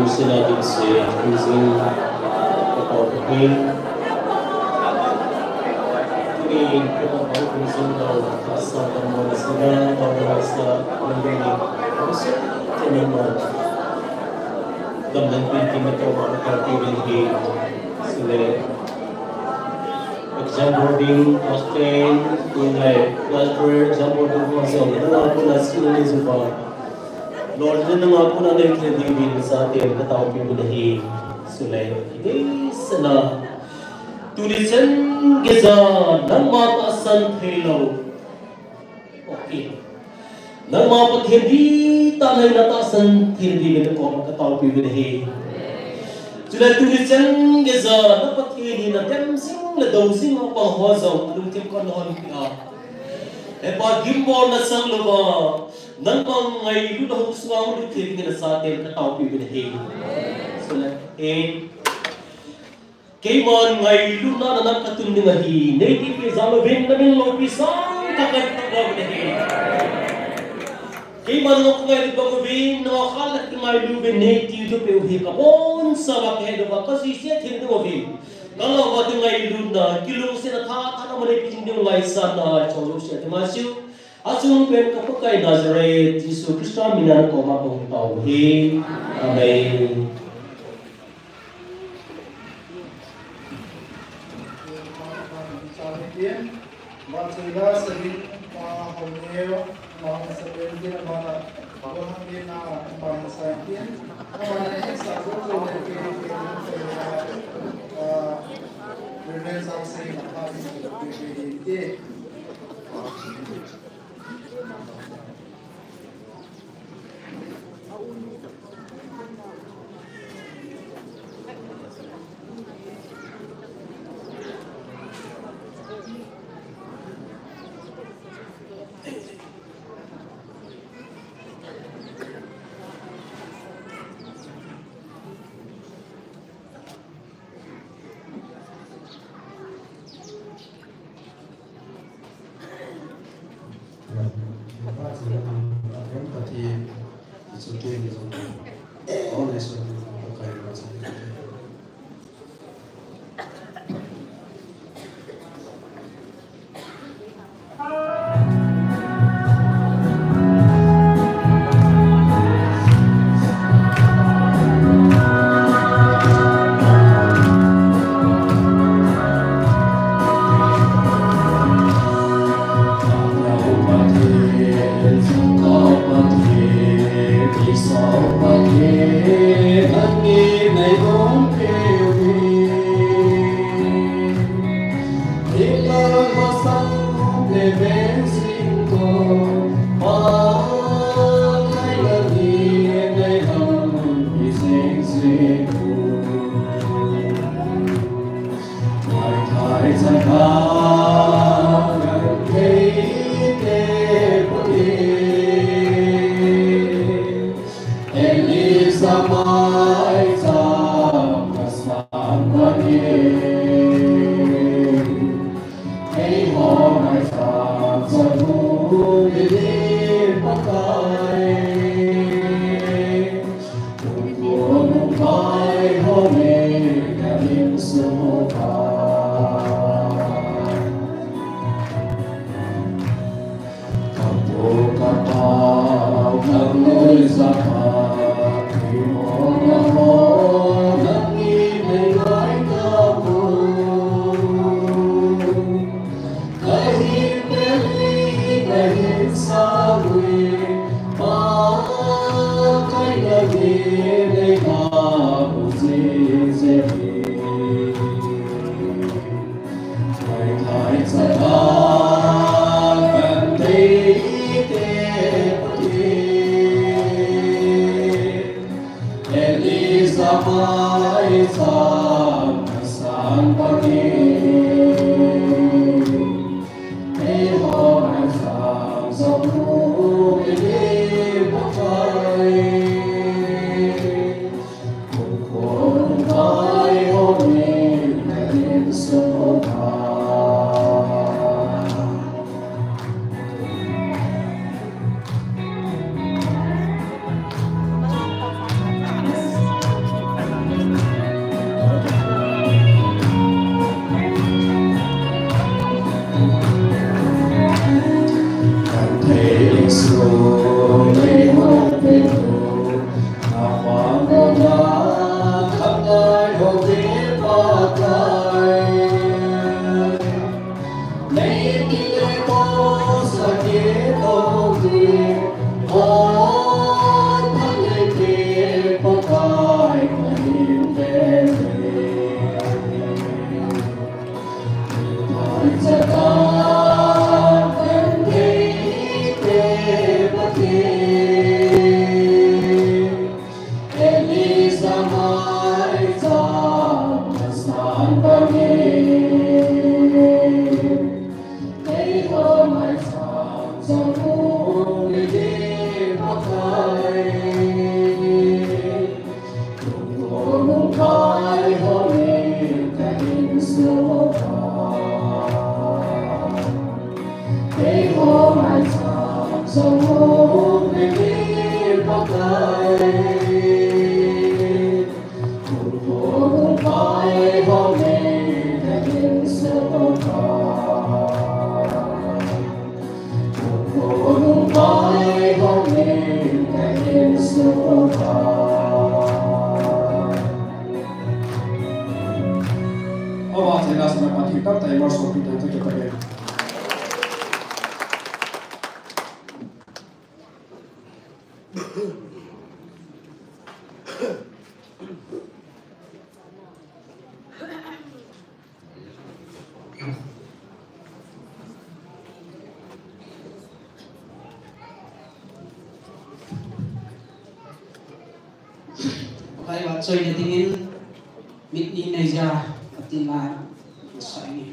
Sina ding se, using, kapau kapin. Tuni, kapau kapin sing lo, asa kapau sina, kapau sa, kapau sina, kapau sina. Gamnan pin ki matau kapau kapin hi, sile. Exam boarding, class ten, in lai, class twelve, exam boarding, class seven, na kuna sila ni zuba. Lord, nanga kona nei thei dingin nasapen kataopiu nahi. Sulai. Nei sana. Tuni chan geiya nangma tahsan thei lou. Okay. Nangma Pathen dihtah in natahsan thei dingin nakoma kataopiu nahi. Chulai tuni chan geiya na Pathen hi nadem jing le do jing a pang ho jong lungthim kon hon pia. Hepa, gimbolna sang louva, nangma ngailutna hung sunga hung lut thei dingin nasapen kataopiu nahi. Sule, eh. Keiman ngailutna na nam katun ding ahi, nei tipi jal louvin, namin loupi sangtah kahin tao uve. Keiman ngailut bang uvin, nangho khat le khat ngailu uvin, nei ti thupeh u hi kabonchauva kahe louva, kajui se thei ding uvin. Kalou uva ding ngailutna, kilungsetna thahatah a neipe jing diu ngaisang na, chonse ding ma siu. Achung pen ka Pakai Nazareth, Jesu Christa mina nakoma kahung tao uve. Amen. Awa, chena sana pati tak tai mar so pi tak tak tak. Pai va choi na dingin mit ni nei ja ati la sai ni.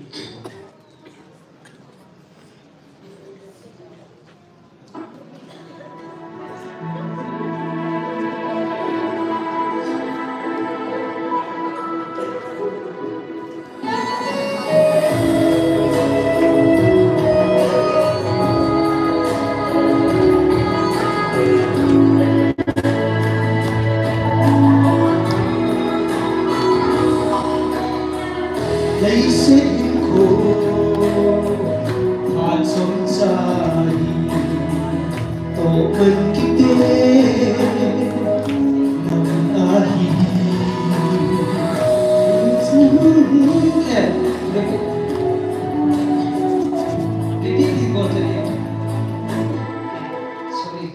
Leiset in kho phat chomcha hi tohman kite nam ahi. Repeat, repeat, repeat. Sorry.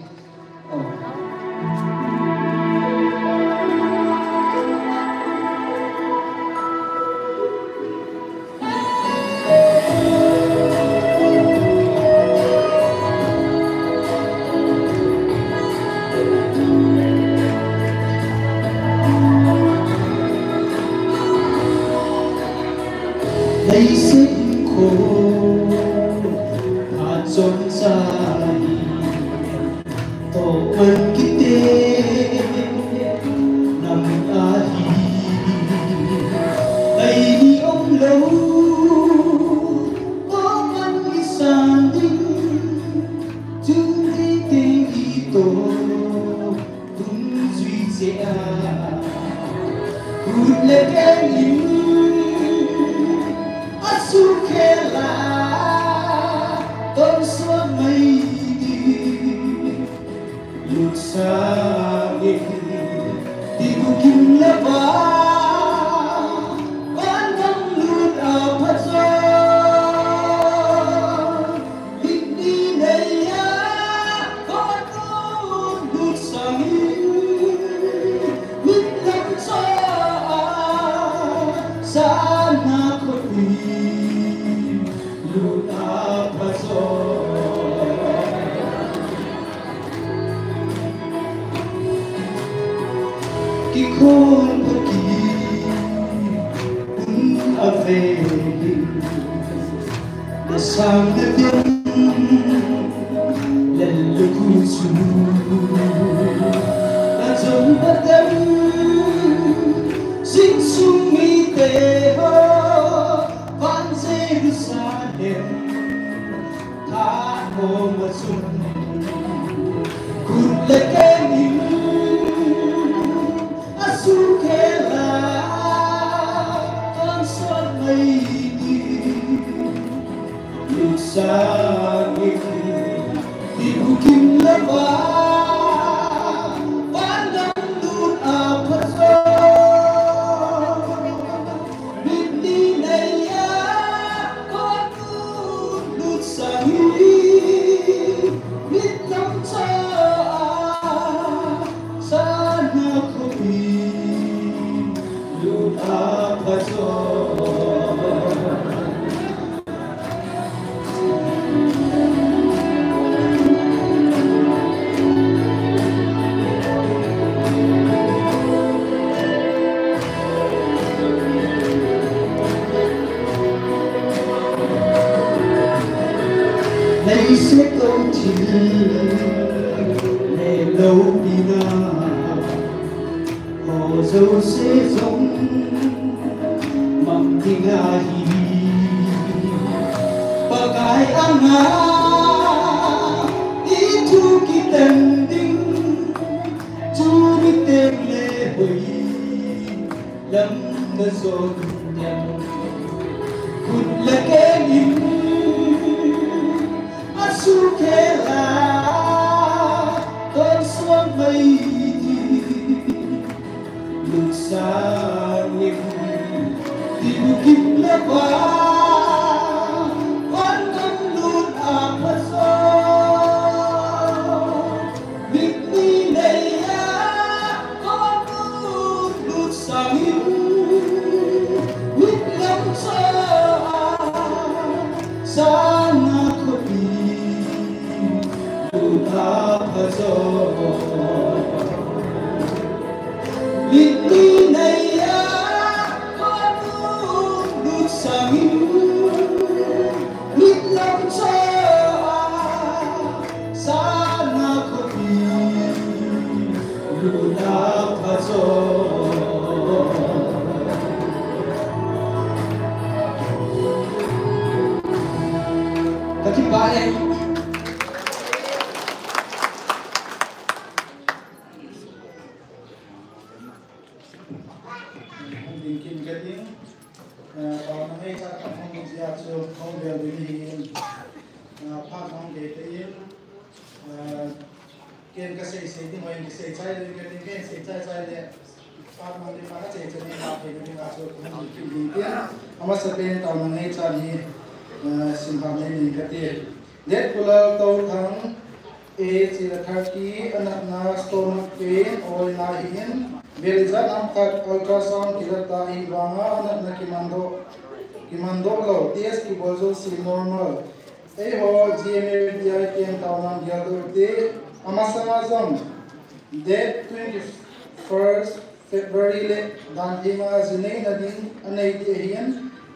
Leiset in kho phat chomcha hi tohman kite nam ahi. Lei ni umlou tohman isan ding tuni teng ito. Tun jui che a, kut le keng in a sukhel a, tonsot mai ding. Lut sangin, tibukim le va, van gam lut a phajo. Mit ni nei a, khatvei lut sangin, mit lam cho a, sana khut in lut a phajo. Kikhol pha kit un a ve in. Na sang na ding lel lu khu chu. Na jong na dem, jing sung mite ho, van Jerusalem. Tha hom a chun, kut le keng in a sukhel a, tonsot mai ding. Lut sangin, tibukim Kong thil le lo pina ho jouse jong mang ding ahi. Pakai anga i thu kitem ding chu ni teng le hoi lam na jo ding. Khut le keng in a sukhel a tonsot mai ti. Lut sangin ti bukit le ba van kan lut a pha jo. Mit ni nei a kon lut lut sangin mit lam cho a sana khopi lut a pha jo. Mit ni nei a kon lut lut sangin mit lam cho a sana khopi lut a pha jo. Ka kipah e. Hung ding kin ka ding. Eh, taona ngaicha ka hung ding jeh a chu hung bel ding ahi in. Eh, phat hung ding te in. Eh, ken ka sei sei ding hoi in ka sei chai le, ka ding ken sei chai chai le. Phat hung ding phat ka sei chai le, phat thei ding a chu hung ding kin ding kin. Amasapen taona ngaicha hi, eh, sim phat nei ning ka ti. Let Kulal Touthang, age thirty, anatna stomach pain, oina ahin, bel ijat ham khat ultrasound kilat ta ahivanga, anatna kimandoh, kimandoh lou, test kibol jouse normal. Eiho G M A D I camp taona geldoh te, amasanga jong, date twenty-first February le dan thei nga ji neina ding anei ti ahin,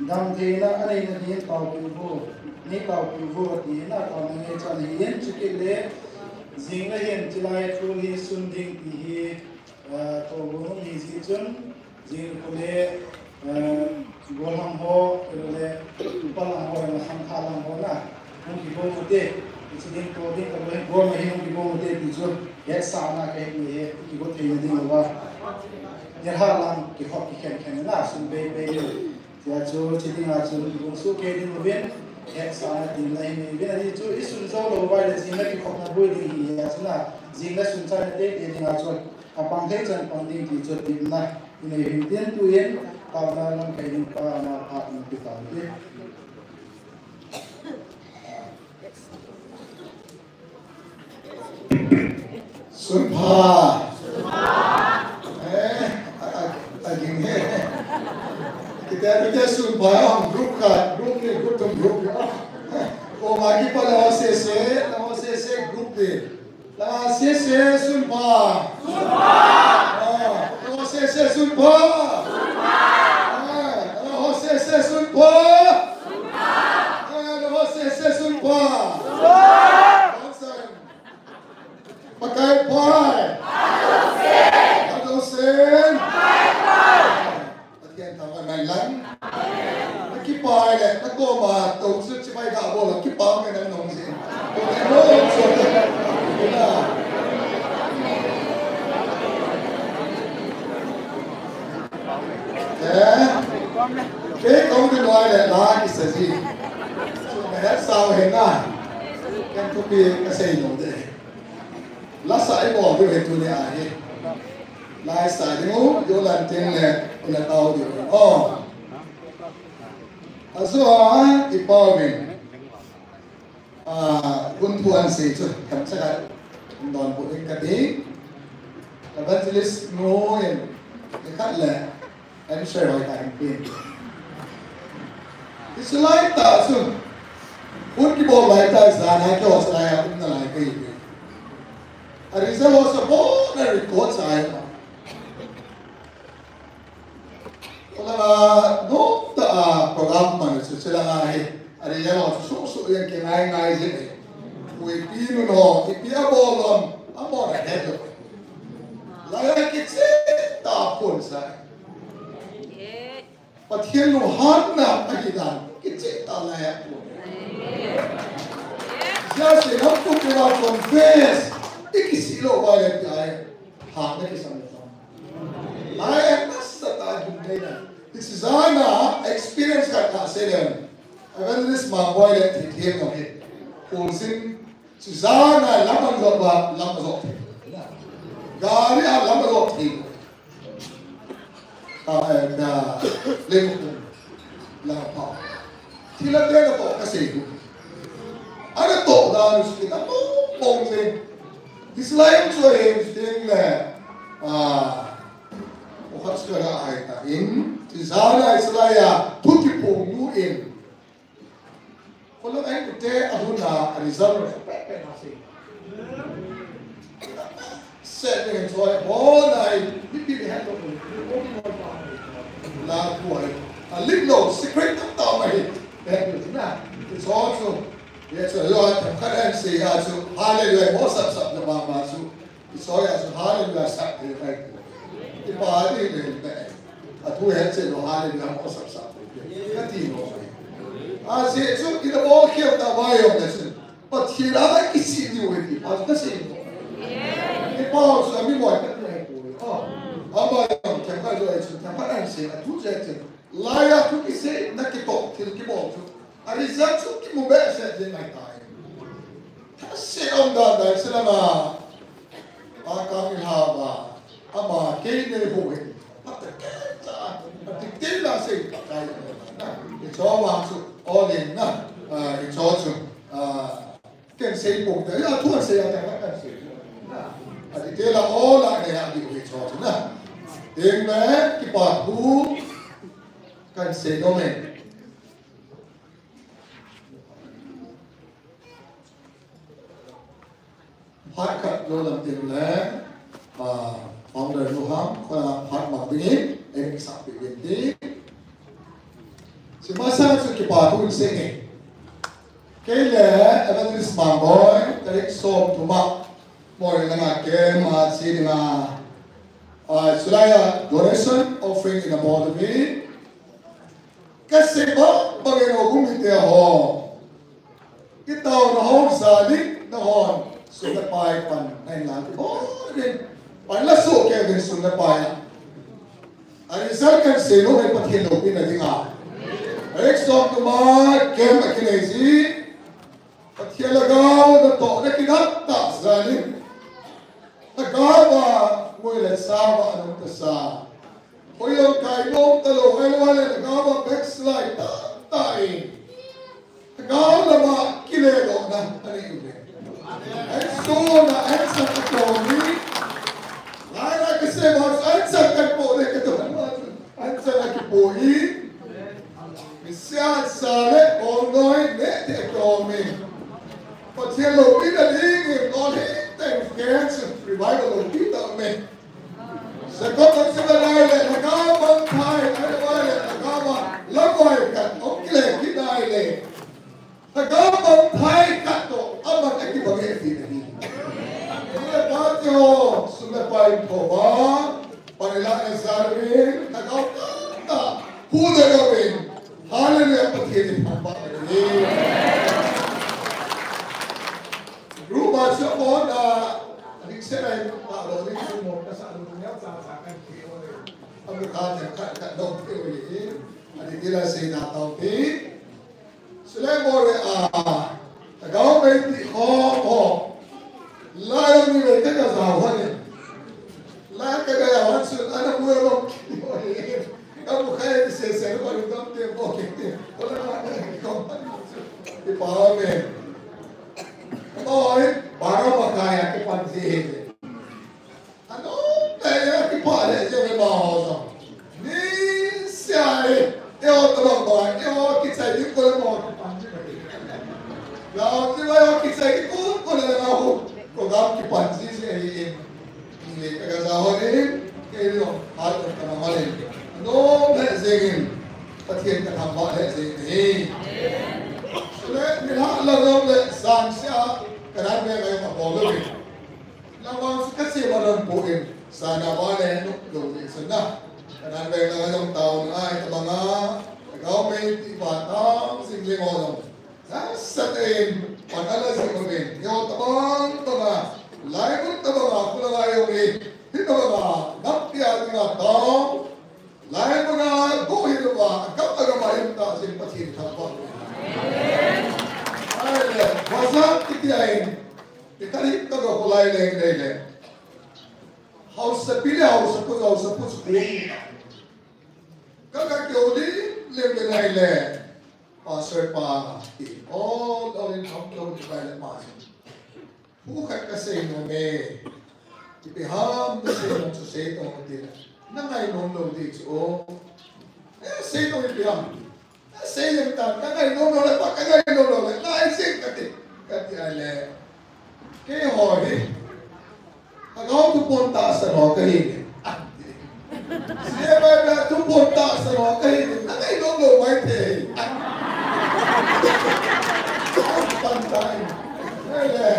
damtheina aneina dingin taopeh uvo, nei taopeh uvo ati na taona ngaicha ahin, chukit le jing le hin chilai thu hi sun ding ti hi, eh, tou gu hung hi ji chun, jing le kule, eh, Gollhang ho, kei le, Tupa lang ho, na Sangkha lang ho na, hung kibol ute, hiche ding to ding ka loi, Gollhang hi hung kibol ute, ti chu, hetsahna ka het ni he, kibol theina ding uva. Nilhah lang, kikhop kikhen khen na, sun bei bei ni. Tia chu, hiche dinga chu, kibol soh kei ding uvin, hetsahna ding la hi ni uvin, ani chu, isun jou lou uva le, jing le kikhopna boi ding hi, hia chu na, jing le sun chaina teitei dinga chu, apang thei chan pang ding ti chu, tepna. Inei hin tin tuin, taona lamkai ding pa ama phat in ti tau te. Sunpha. Eh, a, a, a, ging he. Kita kita sunpha, hung group khat, group ni, group thum, group ni. O ma kipa la sese, la sese group ni. La sese sunpha. Sunpha. Ah, la sese sunpha. Sunpha. Ah, la sese sunpha. Sunpha. Ah, la sese sunpha. Sunpha. Pakai pha. Adosen. Adosen. Pathen thangvah in lang. Na kipah le, na koma tou chu chibai ga bol, kipah me nang nong jin. Ko ne mo so. Na. Eh? Kei kou de noi le, la kisa ji. So, me het sao he na. Ken thupi kasei nom de. Lasa i bol diu hi tuni ahi. Lasa ding u, yolan teng le, ina tao diu. Oh. Ajo a, i pao vin. Ah, hun thu an sei chu, kam cha ka, don bu ding ka ding. Evangelist nu in, i khat le, An share hoi ta in pin. Hiche lai tah chu. Hun kibol lai tah jan a kihot lai a um nalai kahi. A result ho sa bon a record sa a. Kolanga nom tah a program man chu chulanga hi. A result ho chu suh suh jeng kingai ngai jeng. nu ho, ipi abol ham, amona het lou. Lai a kicheh tah a phonsah. Pathen lunghanna ahi dan, kicheh tah lai a phon. Sia se lam kum kila confess, ikisih lou uva le tia, hang le kisam le tam. Lai a nasatah a ding le na. Hiche jan a experience khat kasei leng. Evangelist Mangboi le thithem nau hi. Khulsin Suzana lam ajot uva, lam ajot thei. Gari a lam ajot thei. Ka, eh, ka, lem kum. La pa. Thil a te natoh kasei u. Anatoh dan u sukit a pong pong se. Israel chu ahem sting le. Ah. O khat sukit a ai ta in. Suzana Israel a thu kiphong nu in. Kholai a hung ute a hun a, a result a pe pe na se. Se ne choi, bo nai, mi pi le han to. La kuai. A lik lo, secret tam tam mai. Pe na. Chu chu. Ye chu lo a tam ka an se ya chu. Hallelujah, mo sap sap na ba ma chu. Isaiah chu hallelujah sah thei kai. Ipa di le le. A thu het che lo hallelujah mo sap sah thei. Ka ti lo. A se chu ina bol khel ta ba yom na chu. Pathen a kisih diu hi ti. A ka se lo. Ipa chu ami mo ka ti hai ko. A. Ama yom ka ka jo chu ka ka an se a thu che che. Lai a thu kisei na kitoh thil kibol chu. A result chu kimu behseh jeng ahitai. Thase um dan dan se lama. A ka mi ha ba. Ama kei nei ho he. A ta ke cha. A ti te la sei ta kai. I cho ma chu. O le na. A, i cho chu. A, ken sei pong ta. Ya thu sei ya ta kan sei. A ti te la o la ne ya di ho i cho chu na. Eng me kipa thu kan sei no me. Phat khat lo lam tin le, ah, founder nu ham, kho phat mang ding in, ei sa pi ding ti. Sima sa chu kipa thu in se nge. Kei le Evangelist Mangboi, tarik som thum a, Moreh langa kem a che dinga, ah, chulai a donation offering in a bol ding. Ka sei bang bang in o gum ite ho. Kitaona ho jal in nahon sum le pai pan nai lang ti ho din. Pan la so ke din sum le pai a. A result kan sei lou hi Pathen loupina dinga. Ek som thum a kem a kinei ji. Pathen lhagao natoh na kinat tah jal in. Lhagao a ngoi le sa va anung ta sa. Hoi jong kai nom ta lou, ahilou le lhagao a backslide tah tah in. Lhagao lama kile lou na, ani u le. Ansung na, ansung a kitoh ni. Lai lai ka sei ma, ansung kan po le ka to. Ansung a kipo hi. Misia sa le, ol noi le, te kitoh ni. Pathen loupina ding in, ol hi, te, revival loupi ta me. Jacob ang sila nai le, lhagao bang thai, ai, ai, le, lhagao bang, lamvai khat, ong kile kit nai le. Lhagao bang thai khat toh, aman akibang e ti nahi. Ile pa te ho, sum le pai tho ba, pan ila e sa ri, lhagao ta, hu de lo in. Hallelujah, Pathen in thangvah e. Ruba sa mo na, adik se na in, ta lo ni mo ka sa lo ni sa sa kan ti o le. Amu ka te ka ka lo te o le. Adik ila se na tao te. Sule mo le a, ta ga me ti ho ho. La yo ni le ka ka sa ho ni. La ka ka ya wan su ana mu lo. Ka bu khai ti se se ko ni dam te bo ke te. Ko la ma ko. Ti pa me. Oi, baro ma ka ya ke pan si he. Ano, te ya ki pa le je me ma ho so. Ni sia e. E o to ba, e o ki chai ki ko le ma ho ki pan si. Ya o ki ba o ki chai ki ko ko le ma ho. Ko ga ki pan si si e. Ni le ka ga za ho ni. Ke lo, ha ko ka ma le. No, le je gin. Pathen ka thangvah le je ni. Sule, ni ha la lo le san sia. Ka na me Lam pu in, sana vale, no, lo ni sana. Kanan veng la jong tao na ai, tabanga, kau me ti va tao, sing le ngo jong. Sa, sa te in, pan ala sing mo in, yo tabang, tabanga, lai mo tabanga, kula lai yo ni, ti tabanga, nap ti a ti nga tao, lai mo na, go hi lo va, gap aga ma in ta, sing pa sing ta pa. Ai le, wa sa ti ti ai, ti ta ni ta go ko lai le, le, le. Hausa pi le, hausa pu, hausa pu, pu. Ka ka keu li, le le nai le. Pastor pa, ti. Oh, lo in tham lo ni bai le ma. Pu khat ka sei no me. Ti pe ham ka sei no chu sei to ti. Na ngai no lo ti chu. Eh, sei to ti ham. Sei jeng tan, ka ngai nom lou le, pa ka ngai nom lou le, ngai jeng kati, kati a le. Keiho hi. Ka gao thupon tahsan ho kahi. Sia bai ba thupon tahsan ho kahi. Na ngai nom lou mai thei. Pan tai. Ele.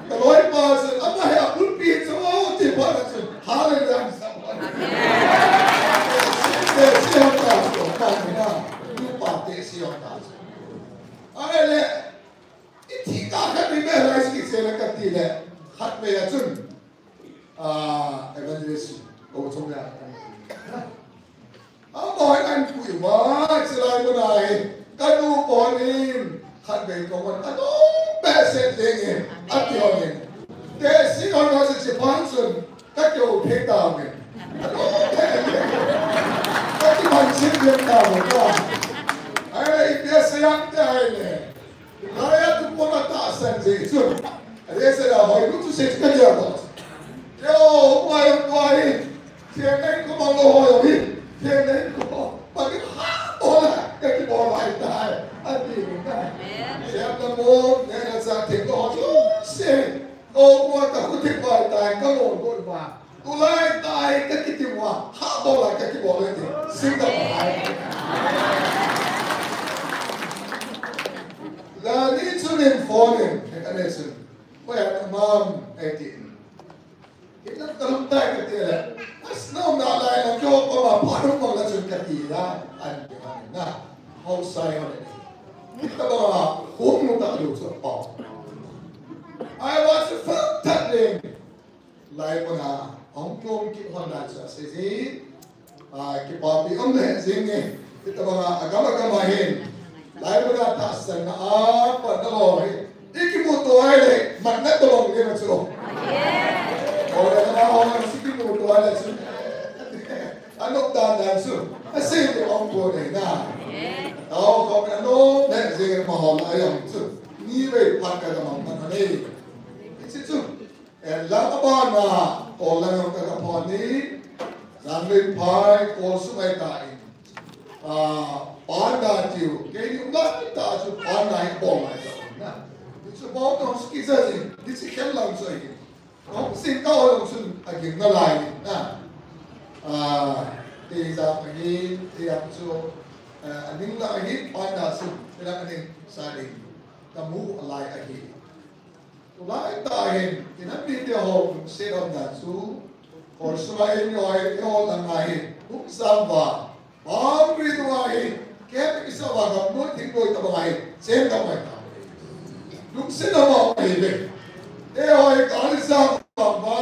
Ka loi pa chu, ama hi a pulpit chu, oh, ti pa na chu. Hallelujah. Amen. Te si hon ta chu, pa ni na. Nupa te si hon ta chu. Ahile, i thi ta khat ni me lai si se la kati le. Khat ve a chun. Ah, evangelist. Ko chong ya. Ama hi an pui ma, chilai mun a hi, ka nu pon in, khat vei ko man, a nu behseh ding in, a ti hon in. Te si hon hon si chi pan sun, ka keu thei ta min. A nu behseh ding in. Ka ti pan sin ding ta min ta. Ai le, i behseh yang te ai le. Lai a tu pon a tahsan jeh chun. A le se la hoi lu tu se ka dia ta. Yo, mai mai. Theng nei ko bang lou ho hi. Theng nei ko. Pa ki ha bol a. Ka kibol lai tai. A ti na. Amen. Siam na mo, nei na sa theng lou ho. Se. Ko mo ta khu theng lai tai. Ka lou lou ma. Tulai tai ka kiti mo. Ha bol lai ka kibol lai ti. Sing da pai. La ni chu nin phone in. Ka ne sun. Ko ya ta mam. Ai ti. Hila ka lum tai ka ti le. As no na lai na kyo ko ma pa lum ko la chun ka ti la. An ti ma na. Hau sai ho le. Ni ka ba hung mu ta lu so pa. Ai wa chu fa ta le. Lai ko na. Hong kyo ki hon na cha se ji. Ah, kipapi um le jing e. Hitabanga agam agam a hin. Lai muna tahsan na a pat na lou hi. I kimuto a le, mat na tolong ni na chu. O le na ho na si kimuto a le chu. Anop dan dan chu. A se ni ong ko ne na. Tao ko na no, ne jing ma ho na yang chu. Ni ve pat ka da mang na ne. Si chu. En lang abana, Kol lang jong ka phon in, Janglei phai, Kol sung ahi tan. Ah, panda tiu, keini um lai ta chu panda hi bol lai ta na. Ni chu bol tong ski sa jin, ni chu khel lang chu ahi. Kong sing ka ho jong chun agim nalai na. Ah, te ja pa hi, te jam chu, ah, aning lang ahi, panda chu, te lang aning sa ding. Ka mu alai ahi. Tulai ta hin, kinam mite ho lungset umdan chu, Kol sunga in eiho, eiho langa hin, hung sam uva, boundary dunga hin, kei kisa uva gamnoi thingnoi tabang ahi, chen tabang ahi. Lungset umma ahi ve. Eiho hi kali sam uva,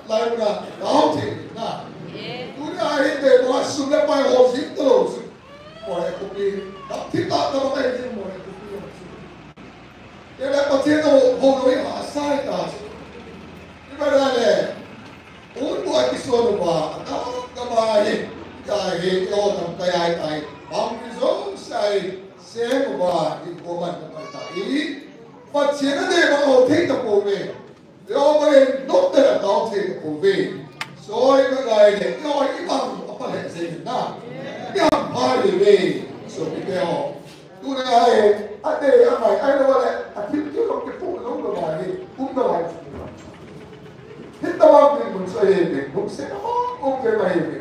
lai muna, kau thei na. Tuni ahi ve, mo sum le pai ho jing talou chu. Mo le kupi, kap thi ta tabang ahi jing mo le kupi. Kei le Pathen ho, ho loi ha sai ta. Iba da le. Un bu a kiso no ba, ka, ka ba hi, ka hi, yo tam ka yai tai. Bang ki zo sai, se mo ba, i ko man ka ta i. Pathen a de ba o thei ta ko ve. Yo ba le, no te la ta o thei ta ko ve. So i ka gai le, yo i bang a pa le se na. Ya pa le ve. So ki te o. Tuna ai, a te, a mai, ai lo le, a thil thil lo ke pu lo lo mai, um lo mai. Thil ta wa ni mun so ye ni, mun se ta wa, um ke mai ni.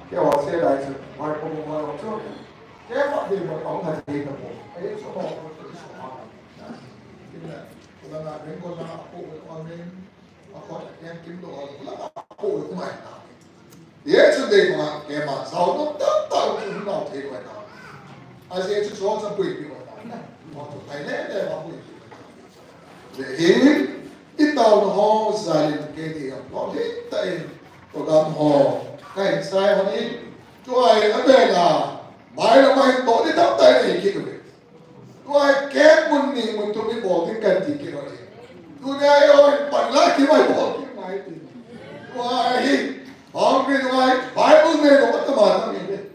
Ke wa se dai se, mai ko mo lo so. Ke wa de mo ta ha de ta mo. Ai so mo ko so ma. Ina, ko la na, ko la na, ko ko amen. Akhon a keng kim lo a lo la ma po lo mai ta. Ye chu dei ma ke ma sao no ta ta lo chu nau thei lo ta. A je chu so sa pui pi lo ta. Mo chu tai le le ma pui pi lo ta. Le hi i tao no ho zalin ke ni a lo hi ta in program ho. Kai sai ho ni tu ai a be la. Mai la mai to ni ta tai ni ki ko. Tua hi keng mun ni mun thum ni bol ding kan ti kit u ahi. Tuni a eiho hin pan la kit mai bol kit mai ti. Tua hi boundary tua hi Bible nei lou atam atam in.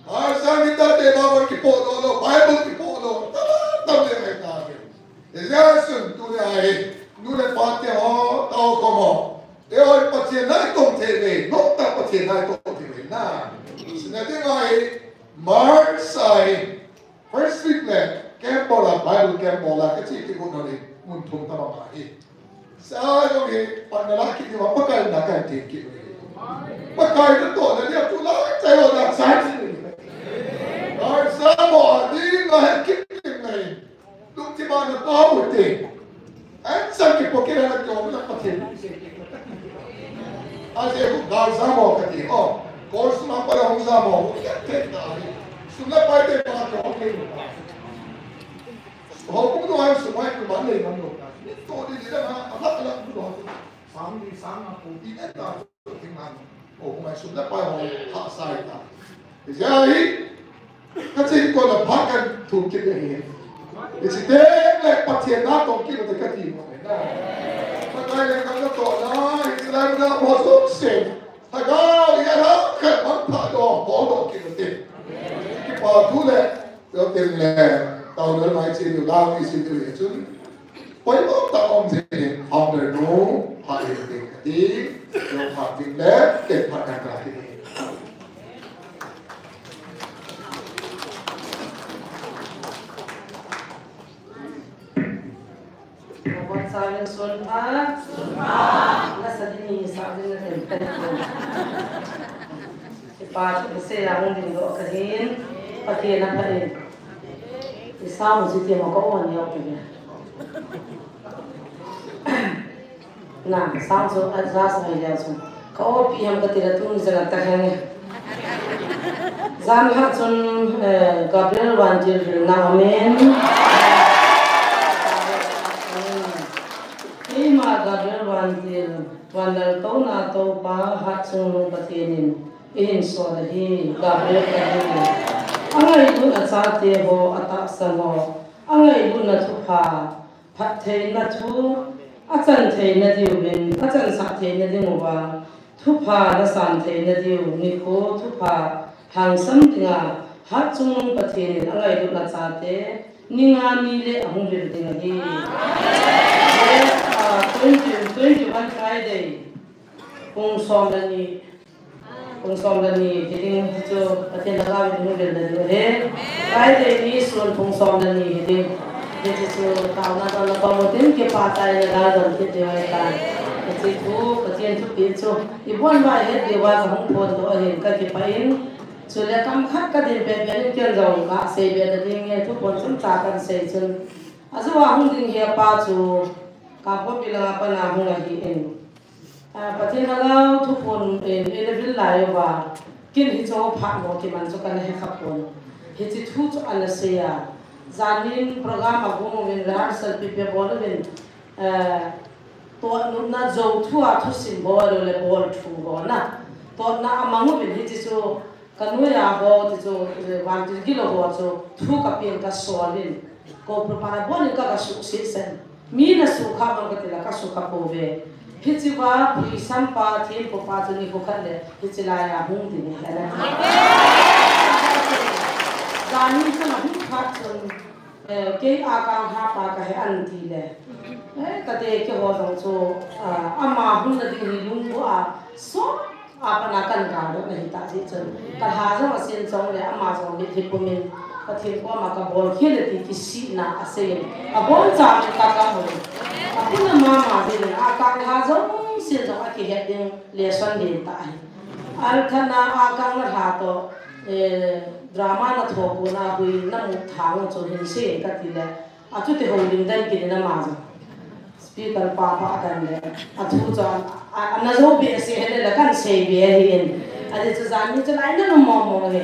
Pastor ni tate Bible kipoh lou lou, Bible kipoh lou, tam tam le mai ta ke. Hijeh chun tuni a hi nu le pa te ho, tao khom ho. Eiho hin Pathen naitong thei ve, noptah Pathen naitong thei ve na. Sina ding a hi March a hi First week le camp bol a, Bible camp bol a, ka che kit u ahi, mun thum tabang ahi. Sa jong hi, pan na la kit ni ma, Pakai na kan tin kit u ahi. Pakai natoh na dia tu la, chai ho na chai si ni. Ar sa mo a ding a he kit ding nai. Lungthim a natoh u te. An sang kipoh kit a na kio na Pathen. A je hu gal jam o kati o. Kol sum a pa la hung jam o. Kya thei ta hi. Sum la pai te pa ko hung thei ta. Ho kum no an sum ai kum an nei man lo. Ni to di di la na, a la la kum lo. Sang di sang a kum di ne ta. King man. O kum ai sum la pai ho ha sai ta. Ja hi. Ka che kit u le phat kan thum kit ahi. Hiche teng le Pathen natong kit u te kati mo. Pakai le kan natoh na, hiche lai mun a mo sung sen. Lhagao i a la khat bang phat doh, bol doh kit u te. Kipa thu le, yo teng le, tao le mai che u la, i sin u le chun. Poimo tah um jing in, founder nu, pha in ding kati, yo pha ding le, ken pha kan ra kati. Robot sa in sun pha. Sun pha. Na sa ding ni sa ding na tem pen ko. Kipa thu se ya hung ding doh kahin. Pathen apha in. I sa mu si ti mo ko on yo ke. Na, sang chu, a, ja sang hi ja chu. Ka opi ham ka ti la tun jang ta hang e. Jan ha chun, eh, Gabriel Vantil hrilna amen. Keima Gabriel Vantil, Vanlal Touna Toupa, Hatchungnung Pathen in, eihin sol ahi, Gabriel kahi. Angailut achate ho, atahsan ho, angailutna thupha, phattheina thu, achan theina diuvin, achansah theina dinguva, thupha nasan theina diu, nikho thupha hangsam dinga, Hatchungnung Pathen in angailutna chate, ni nga ni le ahung hril ding ahi. Yes, ah, twenty, twenty-one Friday, pung som le ni, Pung som le ni hiding hichu, Pathen lhagao in hung vil na diu ahi. Friday ni sun pung som le ni hiding. Hichu chu, taona taona kamu tin kipa tah in la don kit diu ahitai. Hichu thu, Pathen thupeh chu, ibon uva het diuva kahung phondoh ahin kakipah in. Chule kam khat kadin pehpeh in ken jong kasei be nading e, thuphon chomcha kahin sei chun. Ajou a hung ding hi apa chu, Kangpokpi langa pat a hung ahin. Ah, Pathen lhagao thuphon in, in eivil lai uva, ken hichu phat mo kiman chu kana he kha pon. Hiche thu chu ana sei a. Janin program agong uvin, rehearsal pipe bol uvin, eh, totnopna jou thu a thusim bol le bol thu bol na. Totna amang uvin hiche chu Ka noiya ho ti chu, eh, vantil gilou ho chu, thu kapen kasol in. Ko prupa na bon in ka, kasuhset sen. Mi nasuh kha mang kati la kasuh kha pouve. Hichea, phuisam pa, thempu pa chu nikho khat le, hiche laiya hung ding ahi. Janin chun ahung phat chun, Eh, kei a kang ha pa kahi anti le. Eh, kati keiho jong chu, ah, ama hung na ding hi lungbu a, so, a pat a kan gah doh na hita jeh chun. Kalha jong asen chong le, ama jong le thipum in, Pathen koma kabol khel e ti kisihna asei in. Abon cha in kakamu. Apuna mama jeh in, a kang ha jong sen jong akihet ding lesson ding tah ahi. Alkhat na a kang na lha toh, eh, drama na thopuna hui na mu thang chu hin sei kati le. Achuti houlim dan kit in ama jong. Digital pa pa kan le. A thu chu a, a, ana zo be se he le la kan sei be hi in. A de chu jan ni chu lai na no mo mo he.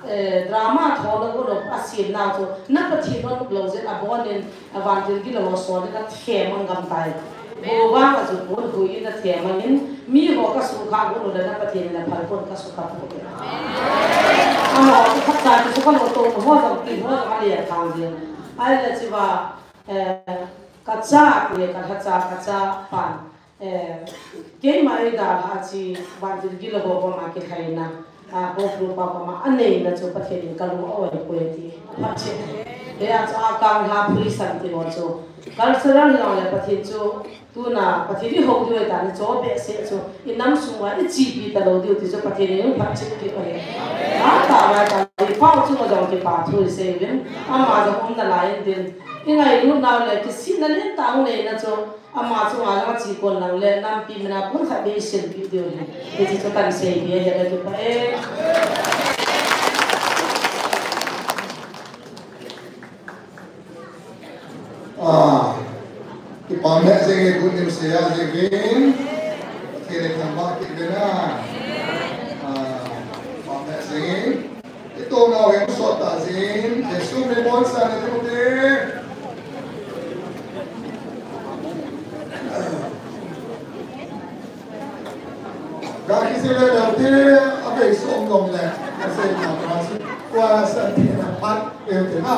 Eh, drama tho lo lo a sin na chu na Pathen lo lo je a bon in a van til gi lo so le na the mang gam tai. Bo ba ma chu bon hu in na the mang in mi ho ka su kha bo lo le na Pathen na phal kon ka su kha bo. Ama chu khat cha chu ka lo to ho jong ti ho jong a le thang je. Ai le chi ba Eh, ka cha, eh, ka lhacha, ka chapa, eh, keima eidalha chi vantil gilou ho koma kilhaina, ah, Paul Kru pa koma aneina chu Pathen in kalung a-oi poi ti. Phat cheh. Hia chu a kanglha phrisan ti ho chu. Cultural hilou le Pathen chu tuna Pathen i hou diu ahitan, i cho behseh chu, i nam sunga i chepi talou diu ti chu Pathen in phat cheh kit ahi. Hatah vai ta, i pau chu ka jong kipa thu i sei uvin, ama jong umna lai in tin. I ngailut nau le, kisihna lentah hung neina chu, ama chunga jong a che kon lang le, nampi mina pun khat beh i silpeh diu ahi. Hiche chu kan sei beh ahi, ka kipah e. Ah, kipa meh jeng e, good news sei a jeng in. Pathen in thangvah kit uvin a. Ah, kipa meh jeng in. I toh nau hung sot ta jeng in. Jesu min in bonsah na diu te. Ga kisi le le te, a bei som long le, a sei na ka su, kua sa ti na pat, e te na.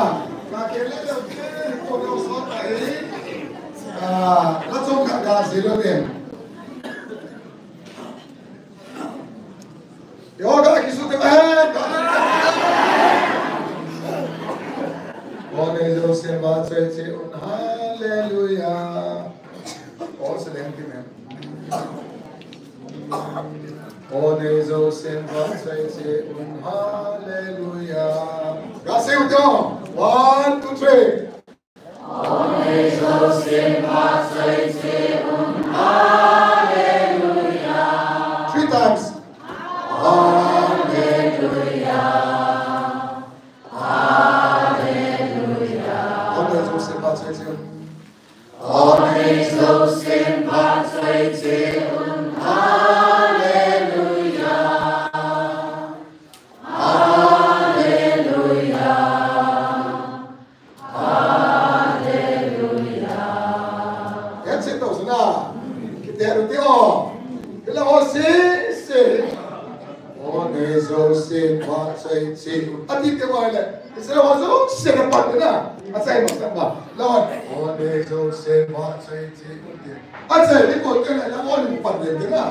Ga ke le le te, ko no so ta e. Ah, la som ka ga si le le. Yo ga kisu te ma he, ga. O ne jo se ba se che un, hallelujah. O se leng ti me. O ne jo sen va chai che un, hallelujah. Ga sei u to. One, two, three. O ne jo sen va chai che un, hallelujah. Three times. Hallelujah. Hallelujah. O ne jo sen va chai che un. Amen. Hallelujah. Hallelujah. Hallelujah. Yan se to sana. Kite ruti o. Kila o si si. O ne jo sen va chai che un. Ati te va le. Israel ho jouse na pan na. Achai masang ba. Lord. O ne jouse ma chai che. Achai ni kon te na, la o ni pan de na.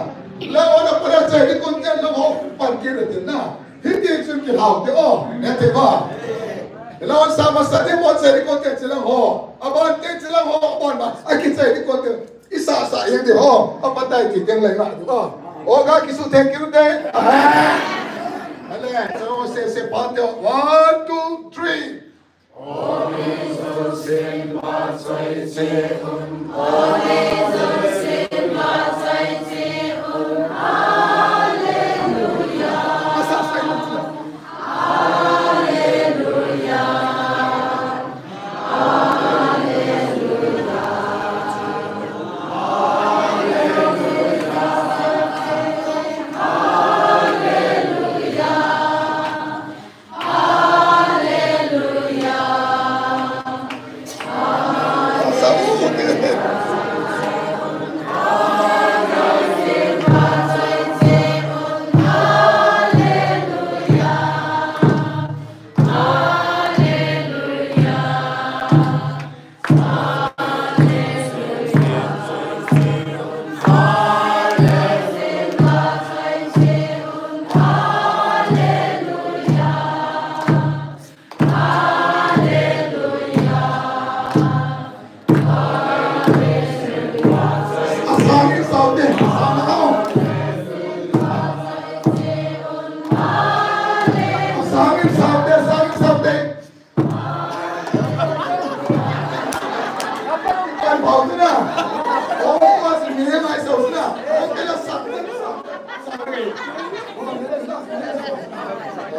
La o na pan achai ni kon te na, ho pan ke de na. Hiti chun kilhau te o. Ne te ba. La o sa masa te mo chai ni kon te che lang ho. Aban te che lang ho, aban ba. Aki chai ni kon te. Isa sa yang di ho, apa tai ti teng lai ma di ho. O ga kisu thank you te. Ale, so se se pa te. One, two, three. Hallelujah.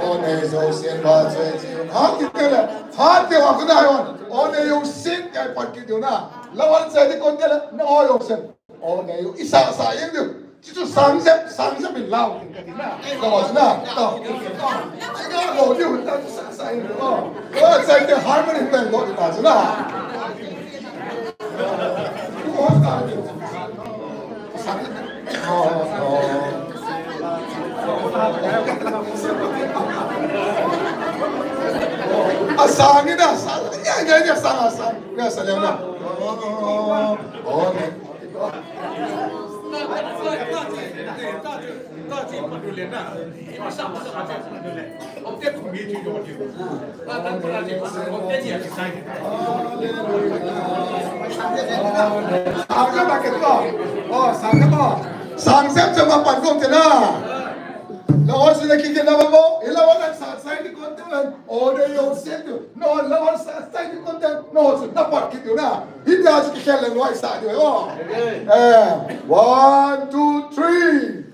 O ne jouse ma chai che un. Ha, kite le. Ha, te wa kuna yon. O ne jouse ma chai che un. diu na. Lawal sa di kon te la, na o yo sen. O na yo, isa sa yen diu. Chichu sang jep, sang jep in lau, tin ka ti na. Ka o na, to. Ai ka o diu, ta chu sa sa yen diu. O, o sa te harmony pen go ta chu na. O sa diu. A sang ina, sang, ina, ina, ina, sang, sang, ina, sang, ina. Oh, oh, oh, oh. Sang sem sem a pan kong tena. Na o sila kiki na mo. Ila wa na sa sai ni konten. O de yo se tu. No, la wa sa sai ni konten. No, su na pa ki tu na. Hindi asu ki kelen wa sa di o. Eh, one, two, three.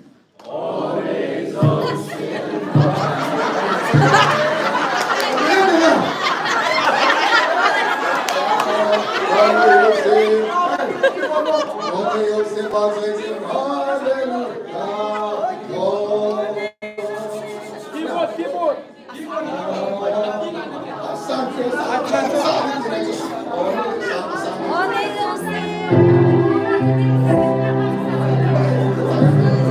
Keyboard, keyboard. One, two,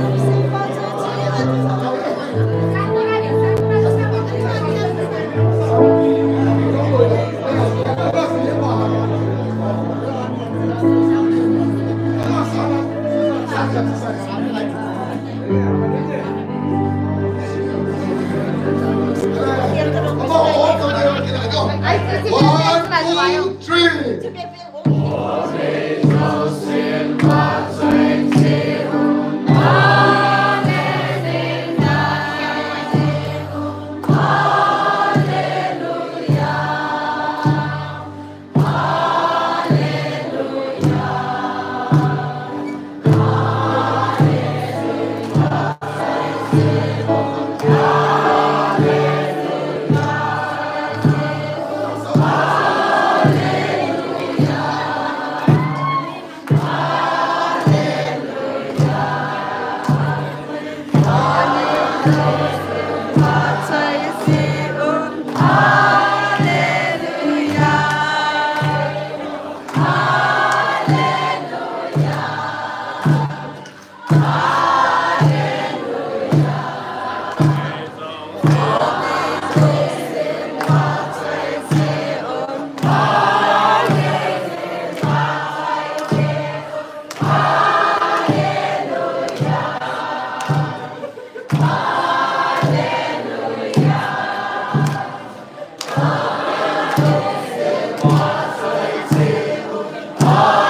three.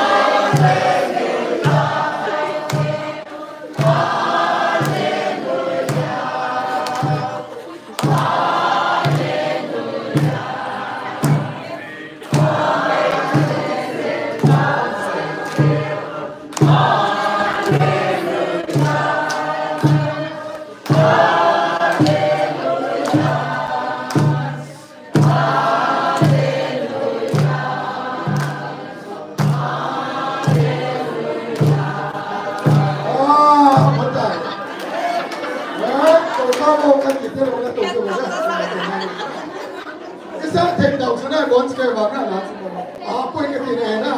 Isa thei dau suna don ske ba na na. A poi ka ti na na.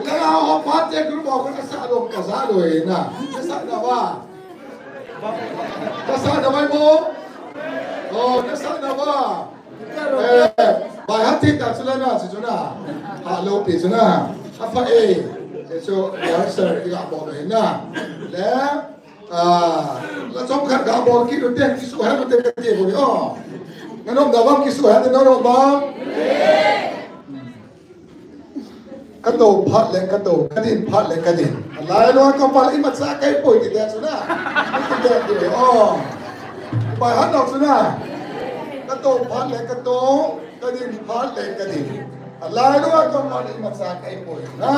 La ho pa te group of na sa lo ka sa lo na. Sa na ba. Ka sa na ba mo. Oh, ka sa na ba. Eh, bai ha ti ta chula na, chu chuna. Ha lo pi chuna. A fa e. E chu, ya sir, i ga bo na. Le, ah, la chom khat ga bo ki lo te, ki su ha lo te ka te bo. Oh. Na nom da bang ki su ha te no lo bang. Ka to phat le ka to, ka din phat le ka din. Lai lo ka pal i mat sa kai poi ki te chuna. Ki te ki. Oh. Bai ha no chuna. Ka to phat le ka to, ka din phat le ka din. Lai lo ka pal i mat sa kai poi. Na.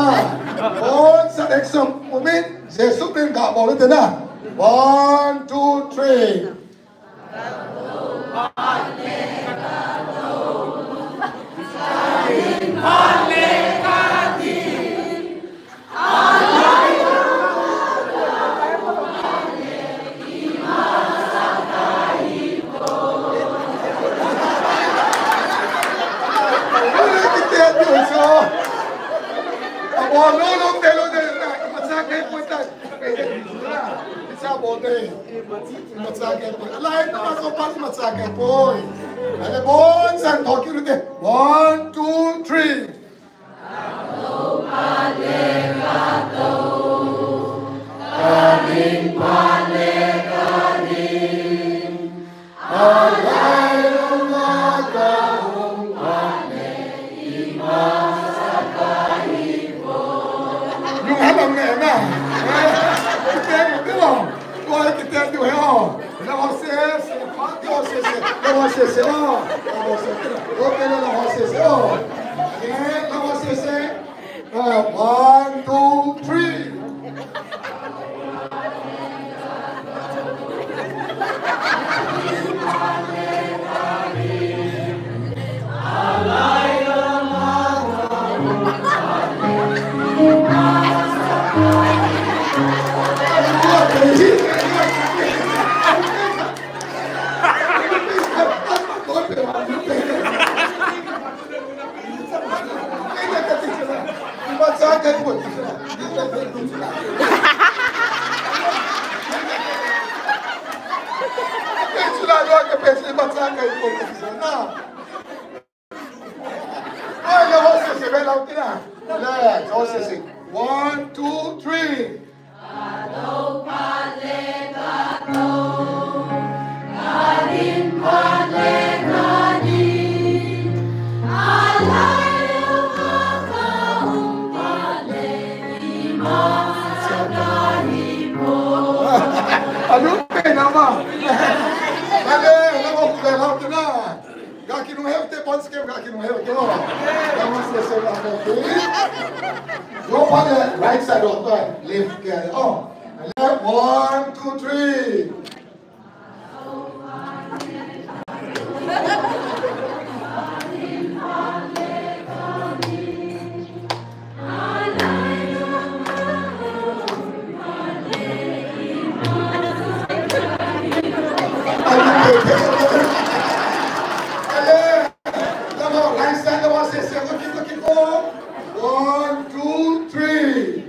On sa action moment. Jesu min ga bo le te na. One, two, three. Ka to phat le ka to, ka din phat le Lo, lo, te, lo, te, te, imacha kahi poi ta. Imacha bol te. Imacha kahi poi. Lai, imacha bol, imacha kahi poi. Ale, bon, sang thokit u te. One, two, three. Lung halam ne na. Kite, kite lo. Koi kite tu he o. La ho se se, pa tu ho se se. La ho se se o. La ho se se. Okay, la ho se se o. Eh, la ho se se. Uh, one, two, three. One, two, three. Anu pe nama. Ale, nama ku lau kena. Ga kinunghel te, pon skem ga kinunghel ke lo. Nama se se la ko. Lo pa le right side of the left ke. Oh. Left, one, two, three. One, two, three.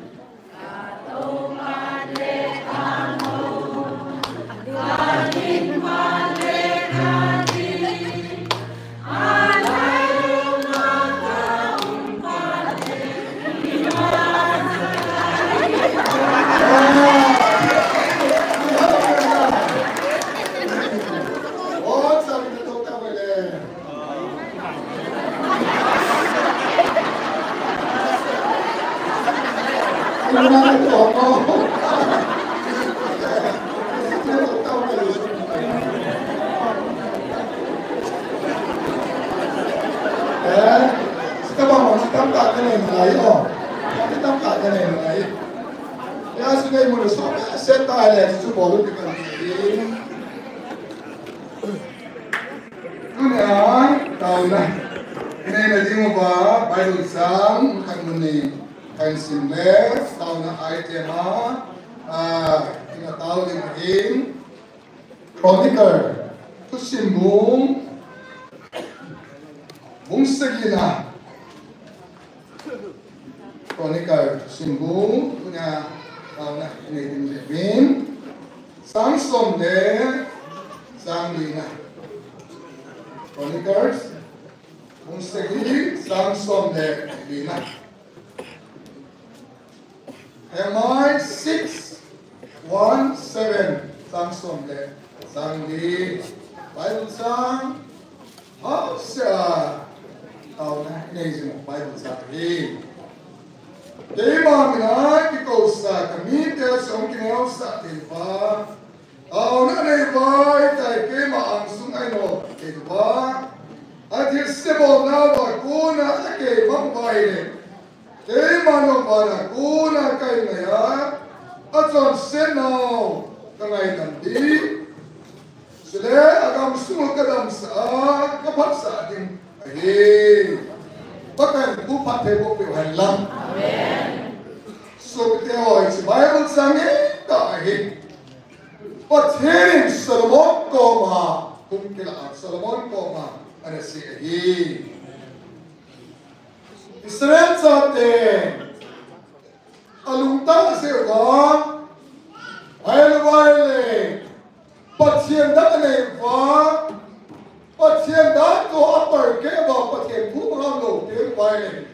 Eh, sita ba mo, sita ka ka nei na lai o. Sita ka ka nei na lai. Ya su nei mo so, seta le su bolu ka. Tunia, taona. Inei na ding uva, Bible chang, khat muni, kan sim le, taona item a, ah, ina tao ding ahin. Chronicle, thusim bung, bung sagi na. Chronicle, thusim bung, tunia, taona, inei ding le vin. Chang som le chang lina. Chronicles, bung sagi, chang som le lina. Hemai six, one, seven, chang som le chang li. Bible chang, Hausa, taona inei jing u Bible chang hi. Keima mina kikousa ka mite chun kineosah thei uva. Taona nei uva, hitia keima angsung a eihol thei uva. Athilse bolna uva kona akei mang uva ahile. Keima nung vana kona kahin ngai a, achonsetnau kangaidam ding. Chule agamsung u kadamsah a, kaphatsah ding ahi. Pakai thu phatthei boh peh u hen lang. Amen. Sopite ho, hiche Bible chang hi tah ahi. Pathen in Solomon koma, hung kila a Solomon koma, ana sei ahi. Israel chate, seuva, ahilou vaileh Pathen dang anei uva, Pathen dan toh apalkeh uva, Pathen thu mang lou teng uva ahileh,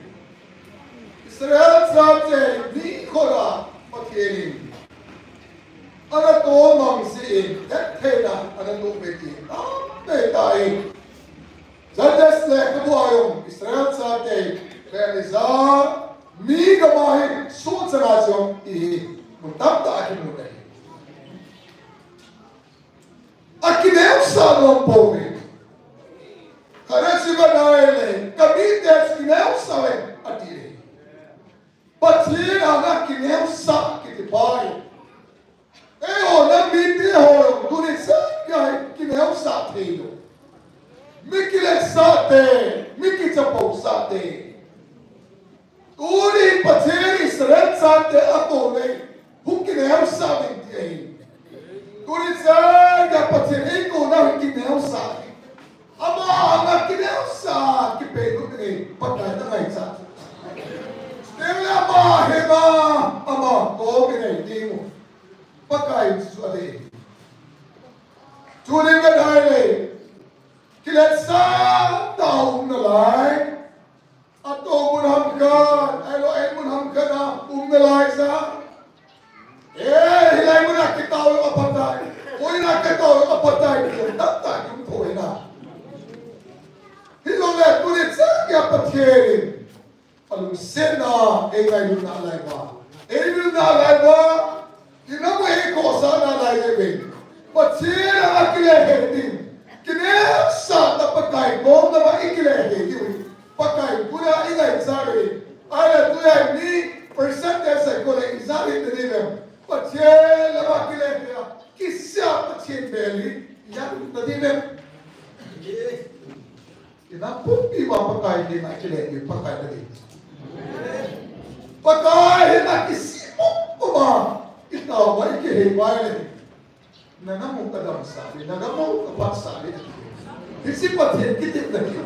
Israel chate nikho a Pathen in ana tolmang jeh in, hettheina ana toh ve ti tamtah ahi. Judges lekhabu a jong Israel chate veliza mi gam a hi sohchanga jong ihi, mun tamtah a kimu ahi. Akineosah nom pouve. Khat a chu kadei le, kamite chu kineosah uve, ati le. Pathen anga kineosah kiti pa hi, eiho nam mite ho jong tuni chan gei kineosah thei lou. Mi kiletsah te, mi kichapousah te. Tuni Pathen Israel chate akou le, hung kineosah uvin ti ahi. Tuni chan gei Pathen eikouna hung kineosah uvin. Ama anga kineosah kipei lut nge, Pakai nangaichat. Teng le ama henga, ama kou kinei ding u, Pakai chu adei. Tuni kadei le, kiletsah tah a um nalai. Atoh mun ham khat, ahilou, ei mun ham khat a um nalai sa. Eh, hilai mun a kitao jong aphatai. Oi, na kitao jong aphatai. Tamtah kium thou ahi na. Hijongle tuni chan gei Pathen in alungsetna, eingailutna alai uva, eilutna alai uva, ina mo eikhohsahna alai le ve. Pathen a kile hel ding, kineosah tah Pakai kom lama ikile hel diu hi. Pakai koma ingaichat uve. Ahile tunia mi percentage a koi le ijat hita diu vem? Pathen lama kile hel a, kisih a Pathen bel hi ijat hita diu vem? Ina pumpi uva Pakai henga kile diu, Pakai ta diu. Pakai henga kisih pumpi uva, itao uva ikihei uva le. Nangam u kadamsah le, nangam u kaphatsah le. Hiche Pathen kitepna hi.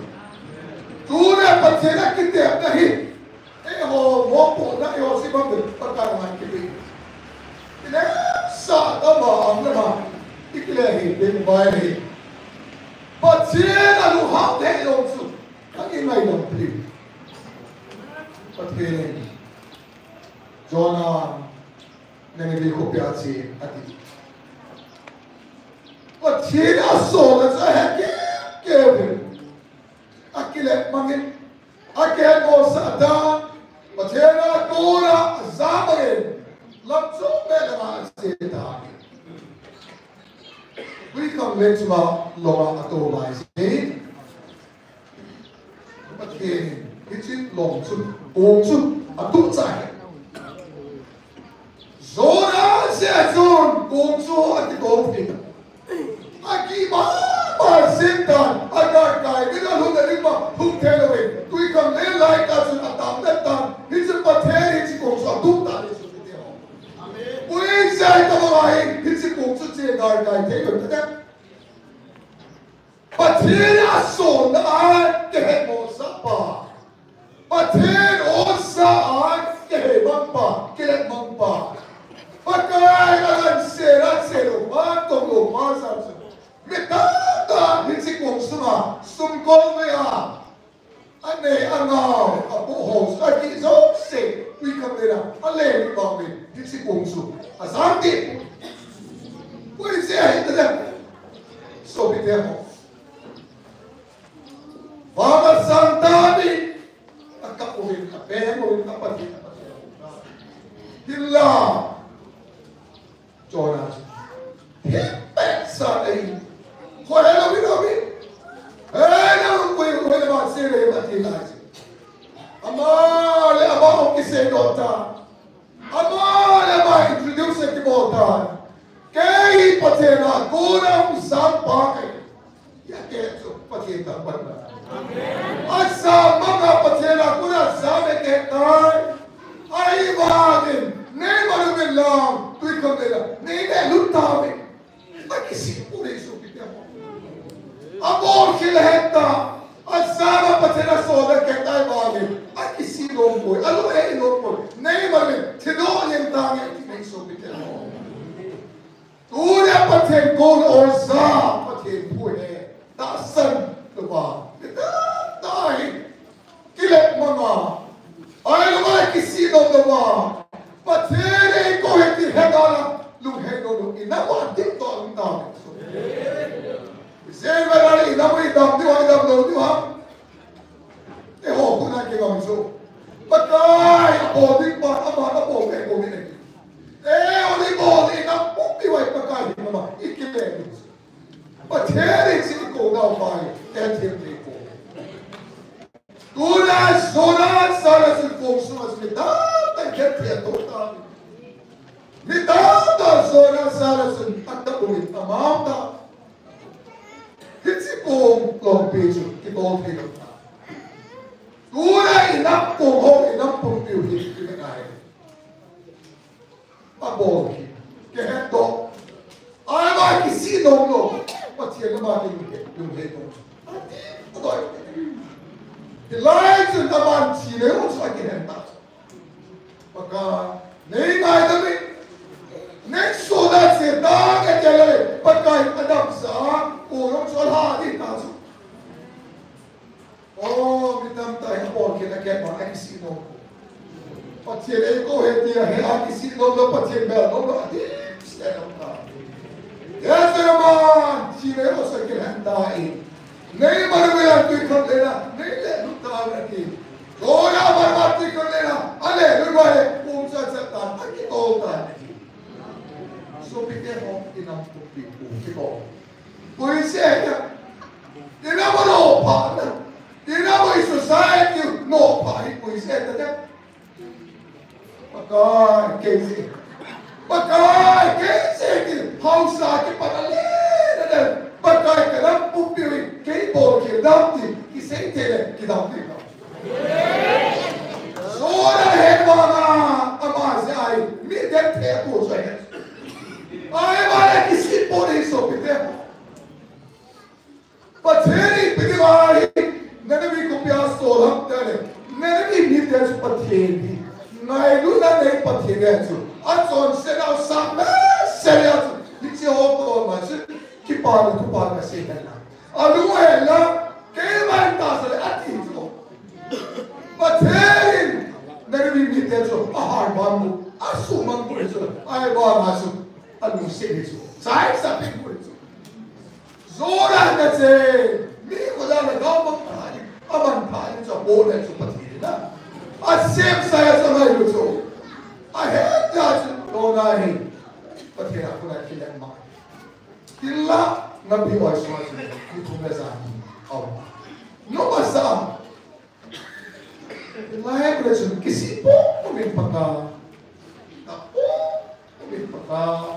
Tuna Pathen a kitepna hi. Eiho mopohna, eiho sibam le Pakai ngai kiti. Ile sa ta ma am le ma. Ikile hi, ding bai hi. Pathen a lunghang thei jong chu, ka ingaidam thei. Pathen in Jonah, Nineveh khopi a che, ati. Pathen a sona chu ahe keu keu in, akile mangin, akihetmosah tan, Pathen a kona ajah mangin, lam chom beh lama ache tan. Twikhanglen chunga longa atou lai jin, Pathen in hiche long chu, kong chu atuh chai. Jonah jeh chun kong chu akitong peh. Akimama jeng tan, agalkai ding a lhun a ding ma lhung thei louvin, twikhanglen lai tah chun atam det tan, hiche Pathen in hiche kong chu atuh tan ahi chu kiti ho. Amen. Puijat tobang ahi, hiche kong chu che galkai thei lou tadem. Pathen a sonna a kihetmosah pa. Pathen osa a kihei mang pa, kile mang pa. Pakai a ngansena che lou pa, tong lou pa jeh chun, mi tamtah hiche kong sunga sumkol ve a, anei angao, apoh ho, akijou se, twikhanglen a, ale ni bang in, hiche kong chu ajang deh. Puijat ahi tadem. Sopite ho. Vang asang tah in, akap uvin, apeng uvin, apateng, apateng. Hinla. Jonah chu, hipet sa ahi. Koi hello, hello, hello. Hello, koi, koi le ba se le ba ti lai. Ama le ama o kisei lou ta. Ama le ama introduce kibol ta. Kei hi Pathen a kona hung jam pa kahi. Hia kei chu Pathen thangvahna. Ajam manga Pathen a kona jam e kei tai. Ahivangin, neiman uvin lang, twikhanglen a, nei le lut tauvin. Akisih poi sopite ho. Abol khel ahet ta, ajam a Pathen a sol le kei tai vangin, akisih nom poi, alung e nom poi, neiman uvin, thilou len ta. tang e ti nei sopite ho. Tunia Pathen kouna oja, Pathen thu he tahsan louva, mi tamtah hi kile mama, ahilou le kisih nom louva, Pathen eikou e ti he dala lunghei nom lou, inam uva ding toh lungtang. Isei vela inam u idam diu ham, idam lou diu ham. Eiho khut a kigong chu, Pakai abol ding pa, ama abol eikou ding ahi. Eiho ibol ding, inam pumpi uva Pakai hi mama ikile ding. Pathen in chu ikou nau pa hi, Pathen thei kou. Tuna Jonah sala chun kong sunga chun mi tamtah in khenthei ato tai. Mi tamtah Jonah sala chun atah uvin amau ta. Hiche kong lompi chu kitol thei lou ta. Tuna inam kong ho, inam pumpi u hi kile ngai. Abol hi kihet toh. Ahivang kisih nom lou. Pathen ama ding lunghei nom. Ati, adoi. Hilai chun aman thi le u chu akihen ta. Pakai, nei ngaidam in. Nei sohna che dang e ti le, Pakai adamsah a, o jong chu alha ding ta chu. O, mi tamtah in abol kit a, kei vang akisih nom. Pathen eikou e ti a he akisih nom lou, Pathen bel nom lou, ati, seh nom ta. Yes, aman, thi le u chu akihen ta e. Nei Emmanuel tui khat le na, nei le lut ta na ti. Jonah Emmanuel tui khat le na, ale lut va le, pum cha cha ta, akitol ta na ti. Sopite ho, inam pumpi u kitol. Puise ya. Inam u nopha na. Inam u society nopha hi puise ta ya. Pakai, kei jeh. Pakai, kei jeh ti haosa kipat a le, le, le. Pakai, ka nam pumpi u hi, kei bol kit dam ti, kisei thei le, kidam ti ka. Jonah he vang a, ama jeh a hi, mi den thei pu joi. Ahivang le kisih poi sopite. Pathen in ipi dinga hi Nineveh khopi a sol ham tile, Nineveh mite chu Pathen hi ngailutna nei Pathen ahi chu, achonsetnau sang behseh ahi chu, hiche ho toh ma chu kipana thupha kasei hen lang, alung ahen lang, keiman tahsan le ati chu. Pathen in Nineveh mite chu ahar bang u, asuhmang u chu, ahivang a chu alungset u chu, chai sa peh u chu. Jonah in ache, mi kho la na gao bang pha ni, aman pha ni chu abol le chu Pathen in a. Asemsa a chu angailu chu. Ahe ta chu Jonah hi Pathen a kona kile ma. Tin la, ngapi oi sunga chu ni thum le jan ni. Au. No masa. Lai kule chun kisih pum pum in Pakai. Ka pum pum in Pakai.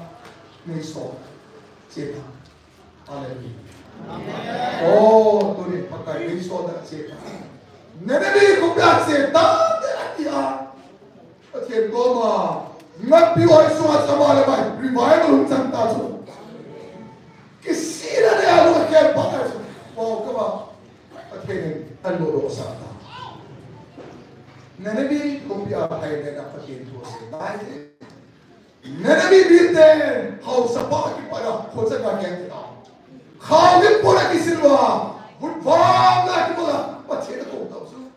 Nei sohna che ta. Hallelujah. Amen. Oh, tunin Pakai nei sohna che ta. Nineveh khopi a che ta te ati a. Pathen koma ngapi oi sunga chu ama le ama revival hung chang ta chu. Kisihna le alung akhel pa ta chu. Wow, kama. Pathen in alo lo sa ta. Nineveh khopi a thai le na Pathen thu asei tai. Nineveh mite haosapa kipat a khochang a keng ta. Khao ding pon a kisil uva, vutvam na kibol a, Pathen akou tau chu.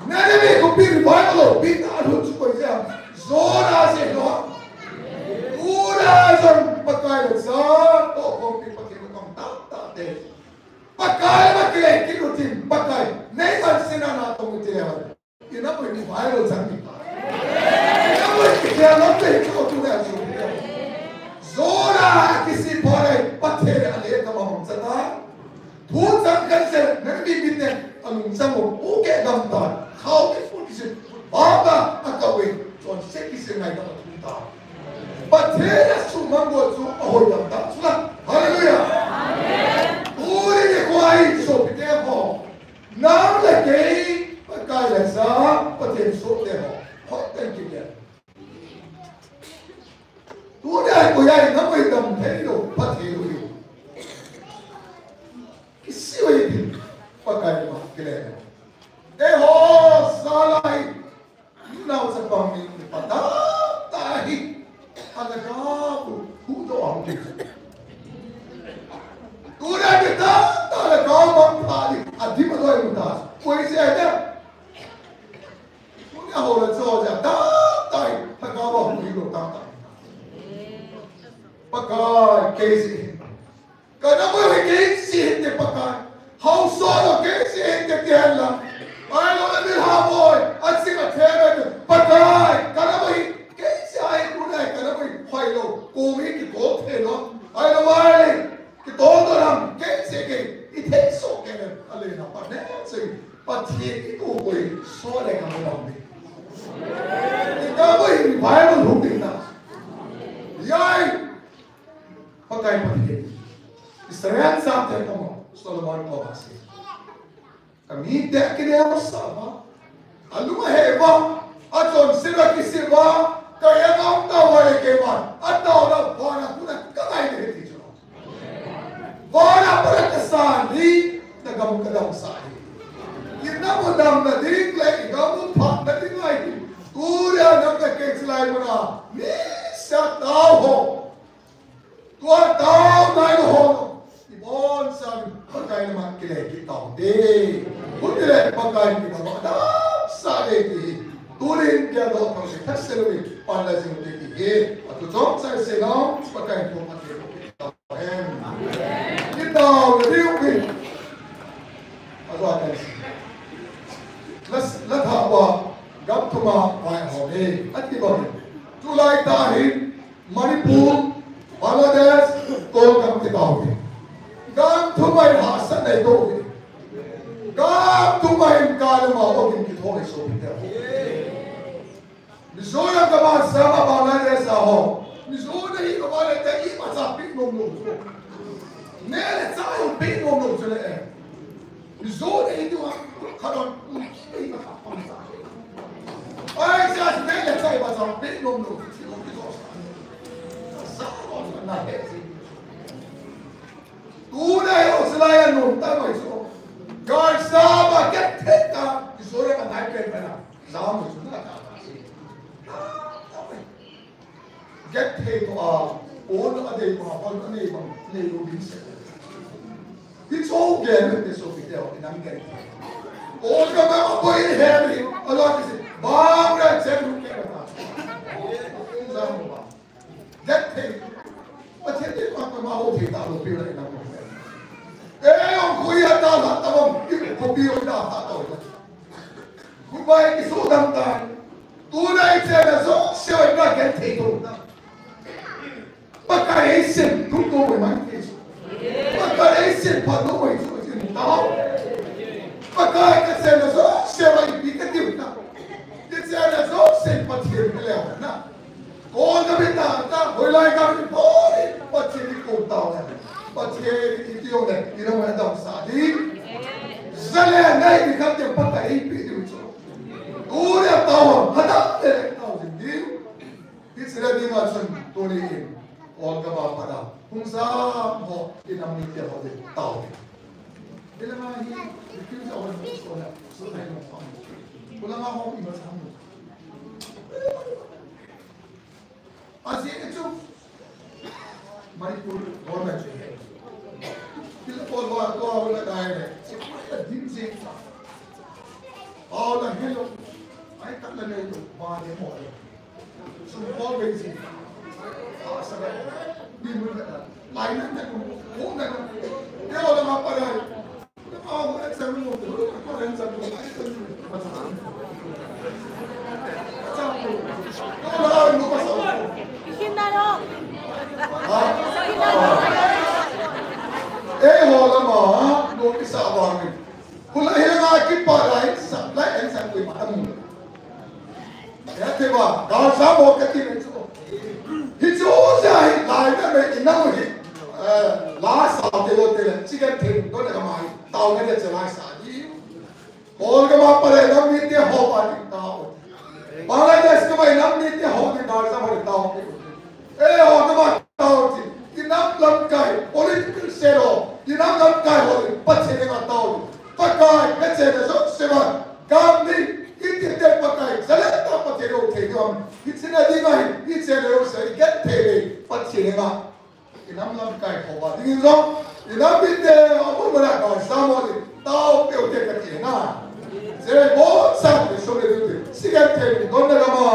Nineveh khopi revival pi ta alhun chu koi jeh ham? Jonah jeh lou ham? Tuna jong Pakai le jat toh khompi Pathen le tong tah tah te. Pakai le ma kile kit u tin, Pakai, nei ngansena na tong u ti le ham? Inam u revival chang ni. Inam u kikhel lam te chu tu le chu. Jonah kisih phat le Pathen ale ka ma mang cha ta. Thu chang khat seh, Nineveh mite alung chang u, u ke gam ta, khao ke pu kisil, ba ba, a ka we, chonse kisil ngai ta thu ta. Pathen asuhmang u chu ahoi gam ta, chu la. Hallelujah. Amen. Tuni nikho hi sopite ho. Nang le kei, Pakai le jat, Pathen sohte ho. Hoi teng kit le. Tuni a koi a inam u idam thei lou, pha thei lou hi. Kisih u hi tin, Pakai ma kile. Eiho, sala hi, nao chapang ni, ni pa ta, Tuna mi tamtah le kau bang tha di, a dim a doi mu ta. Koi se ne. Tuna ho le cho ja tamtah, tha kau bang mu lo tamtah. Pakai, kei se. Kana boi hi kei se hinte Pakai. Hausa lo kei se hinte ti hen lang. Ai lo le mil ha boi. A sing a the ve tu. Pakai, kana boi hi kei se ai ku nai kana boi hoi lo. Ko mi ki ko the lo. Ai lo ai le. Ki to to lam kei se kei. I the so kei le. A le na pa ne se. Pathen i ko boi so le ka mo lam ni. I ka boi hi Bible hung ding na. Yai. Pakai Pathen. Israel chate koma Solomon koma asei. Ka mite kineo sah uva. Alung ahei uva. Achonset uva, kisih uva. Ka engam tao uva le keiman. Ataona uva na kuna ka ngai de ti chu. Vana para ka san hi. Na gam ka dam sah hi. Kina mo dam na ding le i gam mo phat na ding ai. Turia na ka kei chilai mo na. Ni sa tao ho. Tua tao nai lo ho. I bon san Pakai na man kile ki tao te. Kun kile Pakai ki ba da sa de ki. Turin ke do tao se thase lo ni. Pan la jing de ki he. Atu chom sai se na Pakai ko ma ke. Amen. Ki tao de ki. Azo atan si. Las la tha wa gam thuma wa ho le. Ati ba. Tulai ta hin. Manipur, Bangladesh, Kolkam kitao hi. Gam thumai hahsat nei tou hi. Gam thumai in kalma ogin kithoi so hi te. Mizoram kama sama Bangladesh a ho. Mizoram hi kama le te i ma cha pi nom nom so. Ne le cha yo pi nom nom so le. Mizo ne hi tu ha, kharon, ai sa ne le sai ba sa pe nom nom. Tuna yo sila ya nom ta mai so. Gar sa ba ke te ta, Mizo ya ka nai pe na. Sa mo su na ta ba si. Get thei to a, on a dei ma, on a nei ma, nei lo bin se. Hi cho gen te so ki te o, inang gen. On ka ma ko in he ni, a lo ki se, ba ra chen lu ke ba. Sa mo ba. Get thei. Ba chen ni ma ma ho thei ta lo pi la inang mo. E, on ko ya ta la ta ba, ki ko pi o da ta to. Kubai ki so dam ta. Tuna i chena jouse u i na gen thei tou na. Pakai eisin thum tou mai mai thei. Pakai eisin phat tou mai tou mai thei. Pakai ka chena jouse u ipi ka tiu na. Ka chena jouse Pathen ka leo na. Kon ka bi ta ta, hoilai ka bi poi, Pathen i ko tao na. Pathen i tiu na, i na mai dam sa di. Zale nai di ka te Pakai i pi tiu chu. Tuni a tao, hada te tao jing diu. Hiche le dinga chun tuni in, ol gama pada. Hung sam ho, i nam mite ho ding tao. Ile ma hi, i tiu sa ho, so na, so na, so na. Kula ma ho, i ma sam ho. Ajeh chu Manipur government chu hi. Kila pol ba to a la dai le. Dim jing. Aw la hello. Ai ka la le lo ba le mo le. Sum pol be jing. A sa le. Ni mu la. Lai na na ko. Ko na na. Te o la ma pa dai. Ei ho lama, no kisa vangin. Kula hilanga kipa lai sa, lai en sa kui ma amu. Ya te ba, Gaza mo ka ti me chu. Hichu ja hi lai na me inang hi. Eh, la sa te lo te le, chicken thing, to le ka mai. Tao ne le che lai sa di. Hol gama pale nam mite ho ba ding tao. Bangladesh gama nam mite ho ding Gaza ho ding tao. Eh, ho gama tao ti. I nam lamkai, political selo. I nam lamkai ho ding, Pathen gama tao. Pakai, Pathen na jouse ba. Gam ni, i ti te Pakai, Zaleta Pathen lo thei gam. I ti na di mai, i ti na lo sa, i get thei le, Pathen gama. Inam lamkai kho ba dingin jong, inam mite, amun muna ka samo ni, tao peu te ka ti na. Je bo sa te so le te, sigan te ni don na ka ma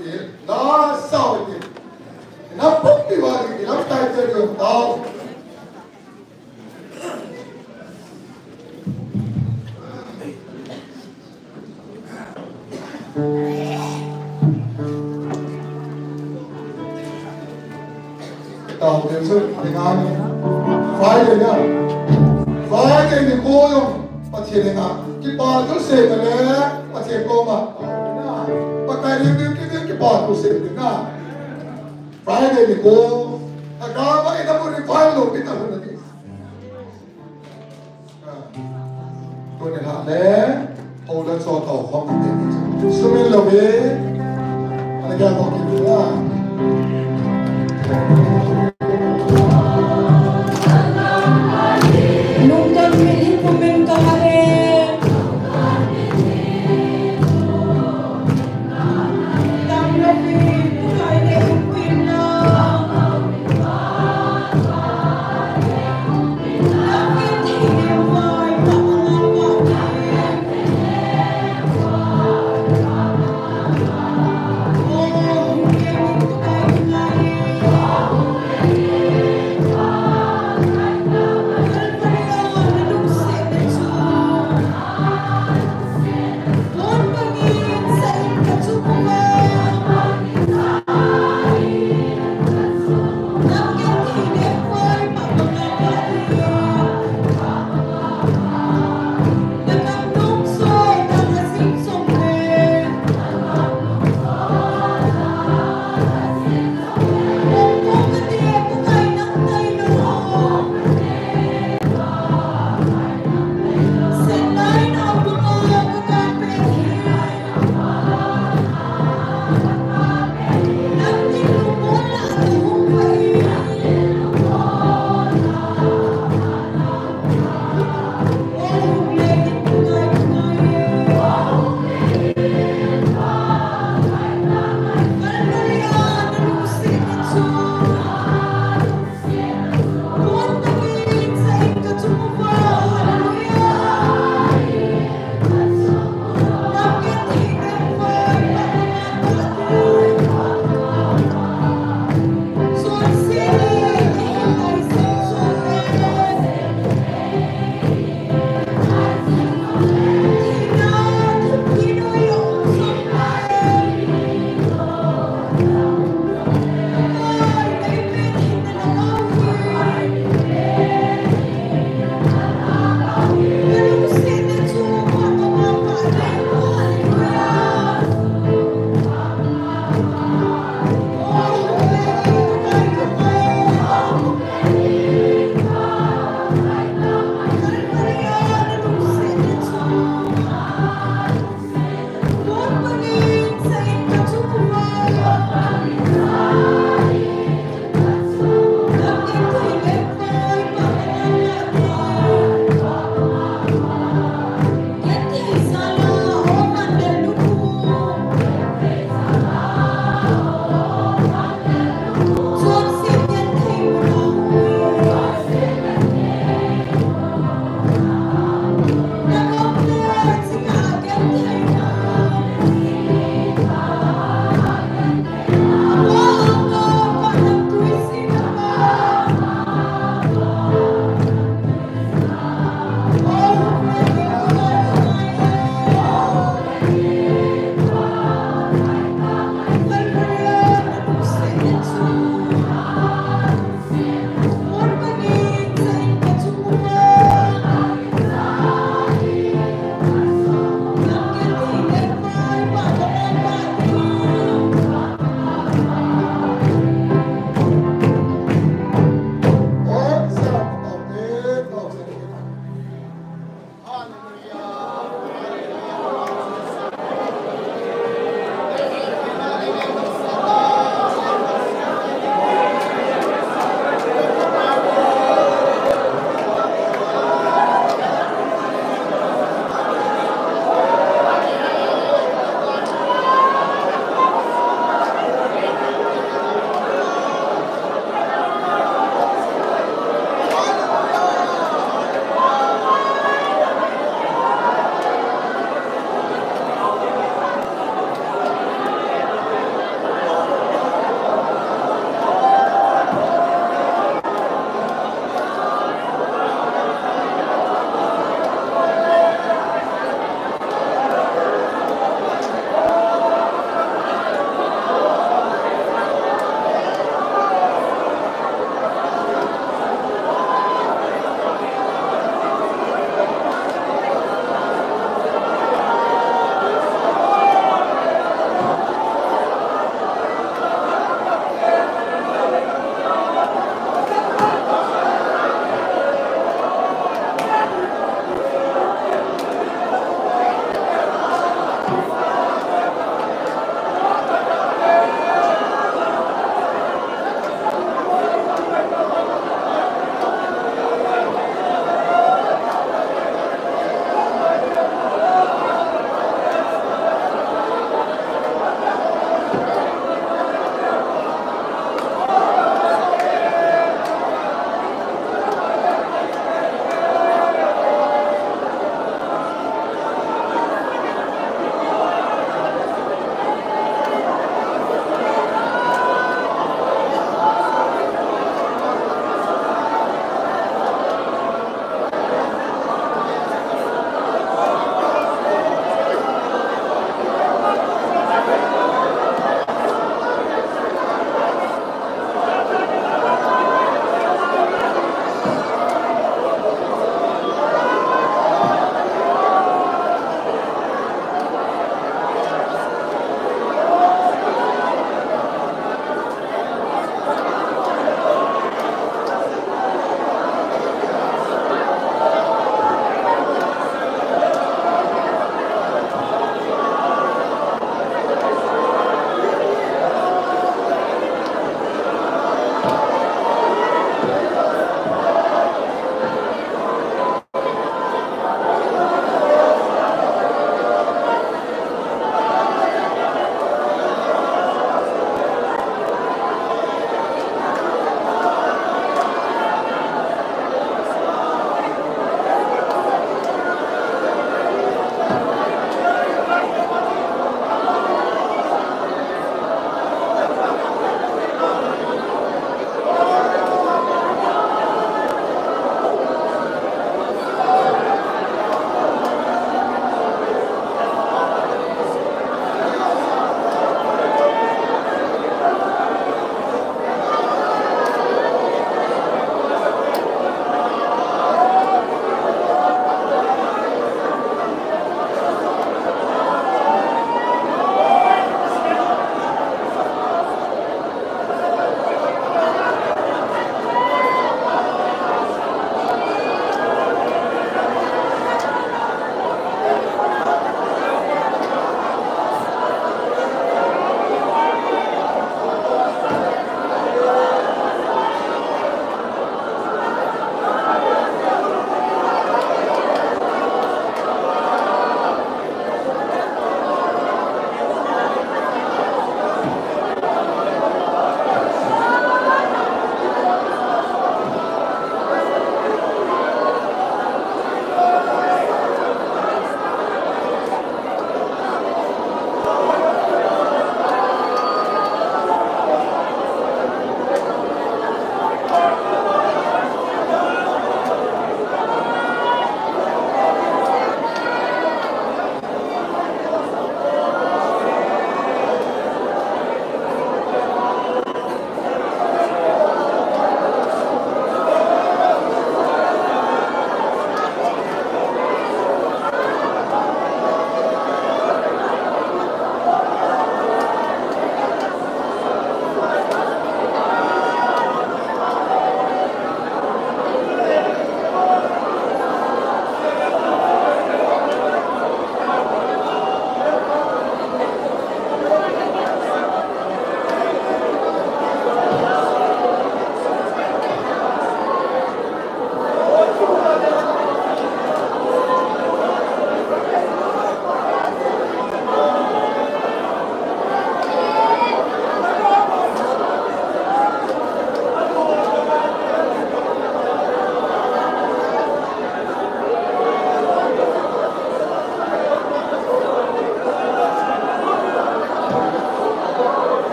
ni, la sa te. Inam pok ti ba ni, inam kai te jong tao. Tao te so, ni nga ni. Friday na. Friday ni ko jong, Pathen ni nga. Kipa thusei na le, Pathen koma. Pakai ni ki, ki, kipa thusei ni nga. Friday ni ko. Akaba ina mo ni Friday lo pita ho na ni. Tuni lha le, hou le cho tao khom te ni chu. Sumil lou ve. Ana kya ko ki la. Lungdon min hi pumin ka he.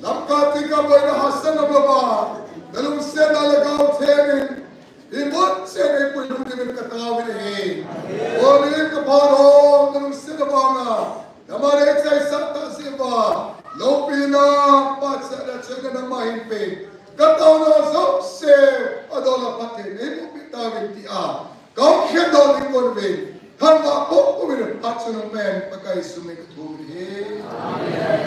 Lamka tika boina hahsatna baba, nalungsetna lhagao thengin, imun chen eipui lungdingin kataovin ahi. Holy Spirit, kapha ho, nalungsetna banga, nama neichaisah tah jeh uva, loupina, pachatna, chengna nama hinpe, kataona jouse, adol a Pathen, neiboh peh tauvin tia. Kong khen dol in kon ve. Thangvah pum pum in phat chun amen. Pakai sum in kathum in he.